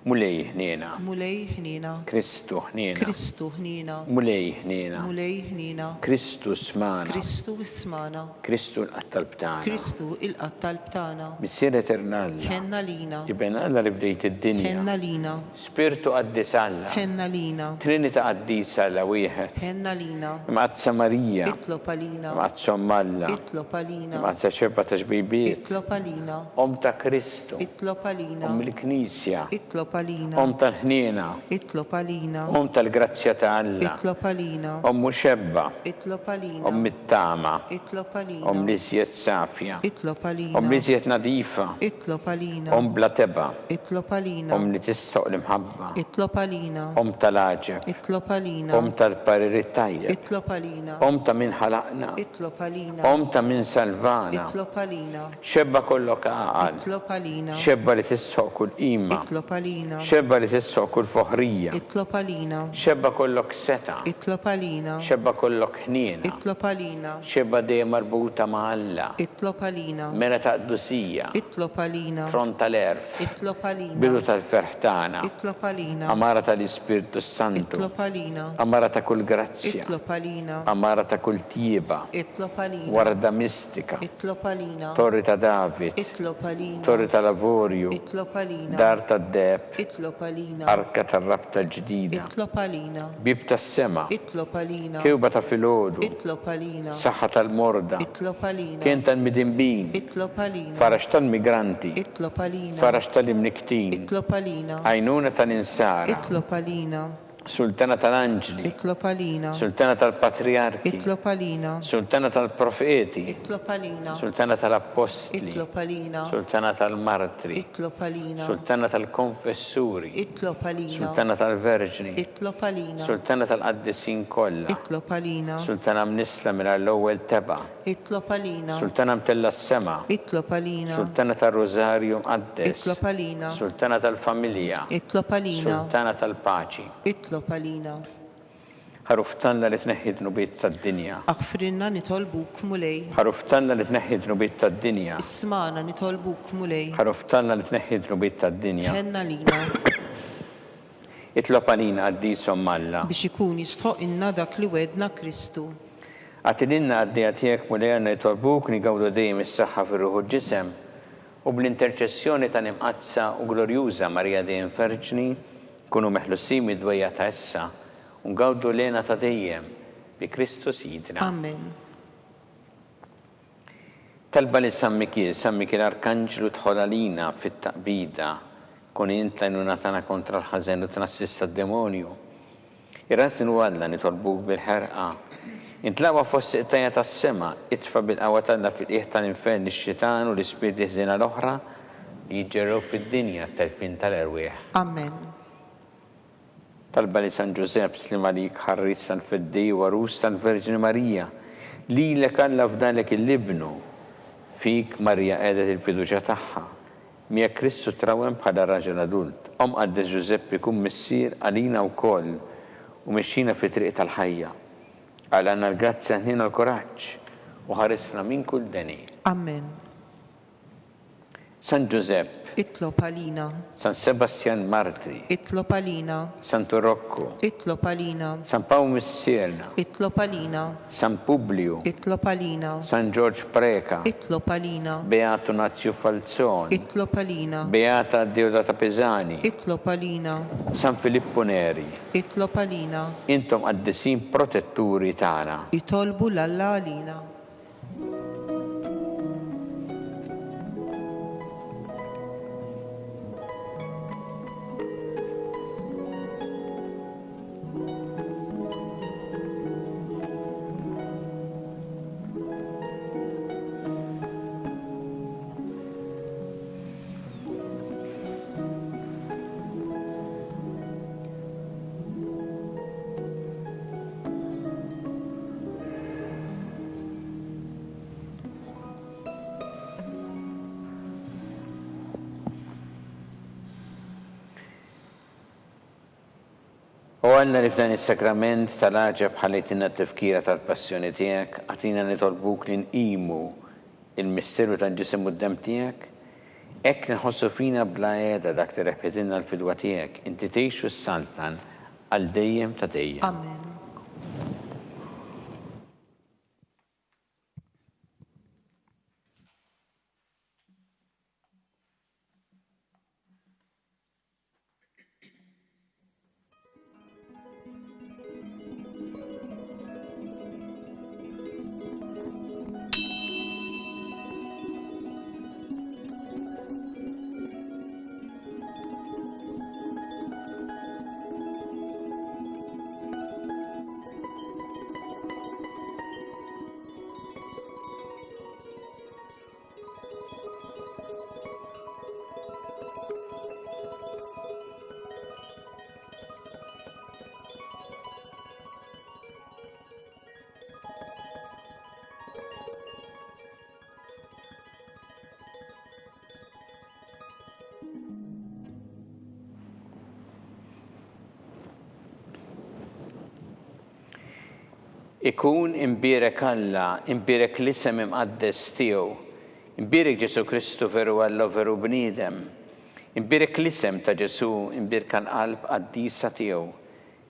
Mulej, ħniena. Mulej, ħniena. Kristu, ħniena. Kristu, ħniena. Mulej, ħniena. Mulej, ħniena. Kristu, smagħna. Kristu, ismagħna. Kristu, ilqa' t-talb tagħna. Kristu, ilqa' t-talb tagħna. Missier etern Alla. Ħenn għalina. Iben Alla li fdejt id-dinja. Ħenn għalina. Spirtu Qaddis Alla. Ħenn għalina. Trinita Qaddisa Alla wieħed. Ħenn għalina. Imqaddsa Marija. Itlob għalina. Imqaddsa Omm Alla. Itlob għalina. Imqaddsa Xebba ta' Xbibiet. Itlob għalina. Omm ta' Kristu. Itlob għalina. Omm il-Knisja. Itlob għalina. Omm tal-ħniena. Itlob għalina. Omm tal-grazzja ta' Alla. Itlob għalina. Omm u xebba. Itlob għalina. Omm it-tama. Itlob għalina. Omm l-iżjed safja. Itlob għalina. Omm l-iżjed nadifa. Itlob għalina. Omm bla tebgħa. Itlob għalina. Omm li tistħoq l-imħabba. Itlob għalina. Omm tal-għaġeb. Itlob għalina. Omm tal-parir it-tajjeb. Itlob għalina. Omm ta' min ħalaqna. Itlob għalina. Omm ta' min salvana. Itlob għalina. Xebba kollok għaqal. Itlob għalina. Xebba li tistħoq kull qima. Itlob għalina. Xebba li tistħoq kull foħrija. Itlob għalina. Xebba kollok setgħa. Itlob għalina. Xebba kollok ħniena. Itlob għalina. Xebba dejjem marbuta ma' Alla. Itlob għalina. Mera ta' qdusija. Itlob għalina. Tron tal-għerf. Itlob għalina. Bidu tal-ferħ tagħna. Itlob għalina. Għamara tal-Ispirtu s-Santu. Itlob għalina. Għamara ta' kull grazzja. Itlob għalina. Għamara ta' kull tjieba. Itlob għalina. Warda mistika. Itlob għalina. Torri ta' David. Itlob għalina. Torri tal-avorju. Itlob għalina. Dar tad-deheb. Itlob għalina. Arka tar-rabta l-ġdida. Itlob għalina. Bieb tas-sema. Itlob għalina. Kewba ta' filgħodu. Itlob għalina. Saħħa tal-morda. Itlob għalina. Kenn tal-midinbin. Itlob għalina. Faraġ tal-migranti. Itlob għalina. Faraġ tal-imnikktin. Itlob għalina. Għajnuna tal-insara. Itlob għalina. Sultana tal-anġli. Itlob għalina. Sultana tal-patrijarki. Itlob għalina. Sultana tal-profeti. Itlob għalina. Sultana tal-appostli. Itlob għalina. Sultana tal-martri. Itlob għalina. Sultana tal-konfessuri. Itlob għalina. Sultana tal-verġni. Itlob għalina. Sultana tal-qaddisin kollha. Itlob għalina. Sultana mnissla mingħajr l-ewwel tebgħa. Itlob għalina. Sultana mtellgħa s-sema. Itlob għalina. Sultana tar-Rużarju Mqaddes. Itlob għalina. Sultana tal-familja. Itlob għalina. Sultana tal-paċi. Itlob għalina. Ħaruf t'Alla li tneħħi d-dnubiet tad-dinja. Aħfrilna nitolbuk, Mulej. Ħaruf t'Alla li tneħħi d-dnubiet tad-dinja. Ismagħna nitolbuk, Mulej. Ħaruf t'Alla li tneħħi d-dnubiet tad-dinja. Ħenn għalina. Itlob għalina, Qaddis Omm Alla. Biex ikun jistħoqqilna dak li wegħedna Kristu. Agħti lilna qaddejja tiegħek, Mulej Alla nitolbuk, nigawdu dejjem is-saħħa fir-ruħ u l-ġisem, u bl-interċessjoni tal-Imqaddsa u Glorjuża Marija Dejjem Verġni, nkunu meħlusin mid-dwejjaq ta' issa, u ngawdu l-hena ta' dejjem, bi Kristu Sidna. Amen. Talba lil San Mikiel, San Mikiel Arkanġlu dħol għalina fit-taqbida, kun int l-għajnuna tagħna kontra l-ħażen u t-tnassis tad-demonju. Ir-rażin u Alla nitolbuk bil-ħerqa. Int l-aqwa fost il-qtajja tas-sema, itfa' bil-qawwa t'Alla fil-qiegħ tal-infern lix-xitan u l-ispirti ħżiena l-oħra li jiġġerrew fid-dinja għat-telfien tal-erwieħ. Amen. Talba lil San Ġużepp, Sliem għalik ħarries tal-Feddej u għarus tal-Verġni Marija. Lilek Alla fdalek 'il Ibnu. Fik Marija qiegħdet il-fiduċja tagħha. Miegħek Kristu trawwem bħala raġel adult. O Mqaddes Ġużeppi kun missier għalina wkoll u mexxina fit-triq tal-ħajja. Agħlana l-grazzja, ħniena u l-kuraġġ u ħarisna minn kull deni. Amen. San Ġużepp. Itlob għalina. San Sebastjan Martri. Itlob għalina. Santu Rokku. Itlob għalina. San Pawl Missierna. Itlob għalina. San Publiju. Itlob għalina. San Ġorġ Preca. Itlob għalina. Beatu Nazju Falzon. Itlob għalina. Beata Deodata Pisani. Itlob għalina. San Filippu Neri. Itlob għalina. Intom qaddisin protetturi tagħna. Itolbu 'l Alla għalina. O Alla li f'dan is-sagrament tal-għaġeb ħallejtilna t-tifkira tal-passjoni tiegħek, agħtina nitolbuk li nqimu l-misteru tal-ġisem u d-demm tiegħek, hekk li nħossu fina bla heda dak li rebħitilna l-fidwa tiegħek, inti tgħix u ssaltan għal dejjem ta' dejjem. Amen. Ikun imbierek Alla, imbierek l-isem imqaddes tiegħu. Imbierek Ġesù Kristu veru Alla u veru bniedem. Imbierek l-isem ta' Ġesù, imbierka l-qalb qaddisa tiegħu.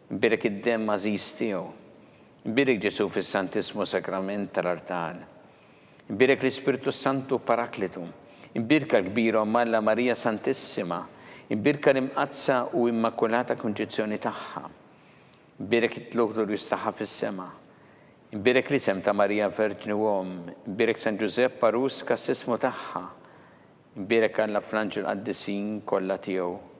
Imbierek id-demm għażiż tiegħu. Imbierek Ġesù fis-Santissmu Sagrament tal-artal. Imbierek l-Ispirtu s-Santu Paraklitu. Imbierka l-kbira Omm Alla Marija Santissima. Imbierka l-Imqaddsa u Immakulata Kunċizzjoni tagħha. Imbierek it-tlugħ glorjuż tagħha fis-sema. Imbierek l-isem ta' Marija Verġni u Omm. Imbierek San Ġużepp għarus kastissmu tagħha. Imbierek Alla fl-anġli l-qaddisin kollha tiegħu.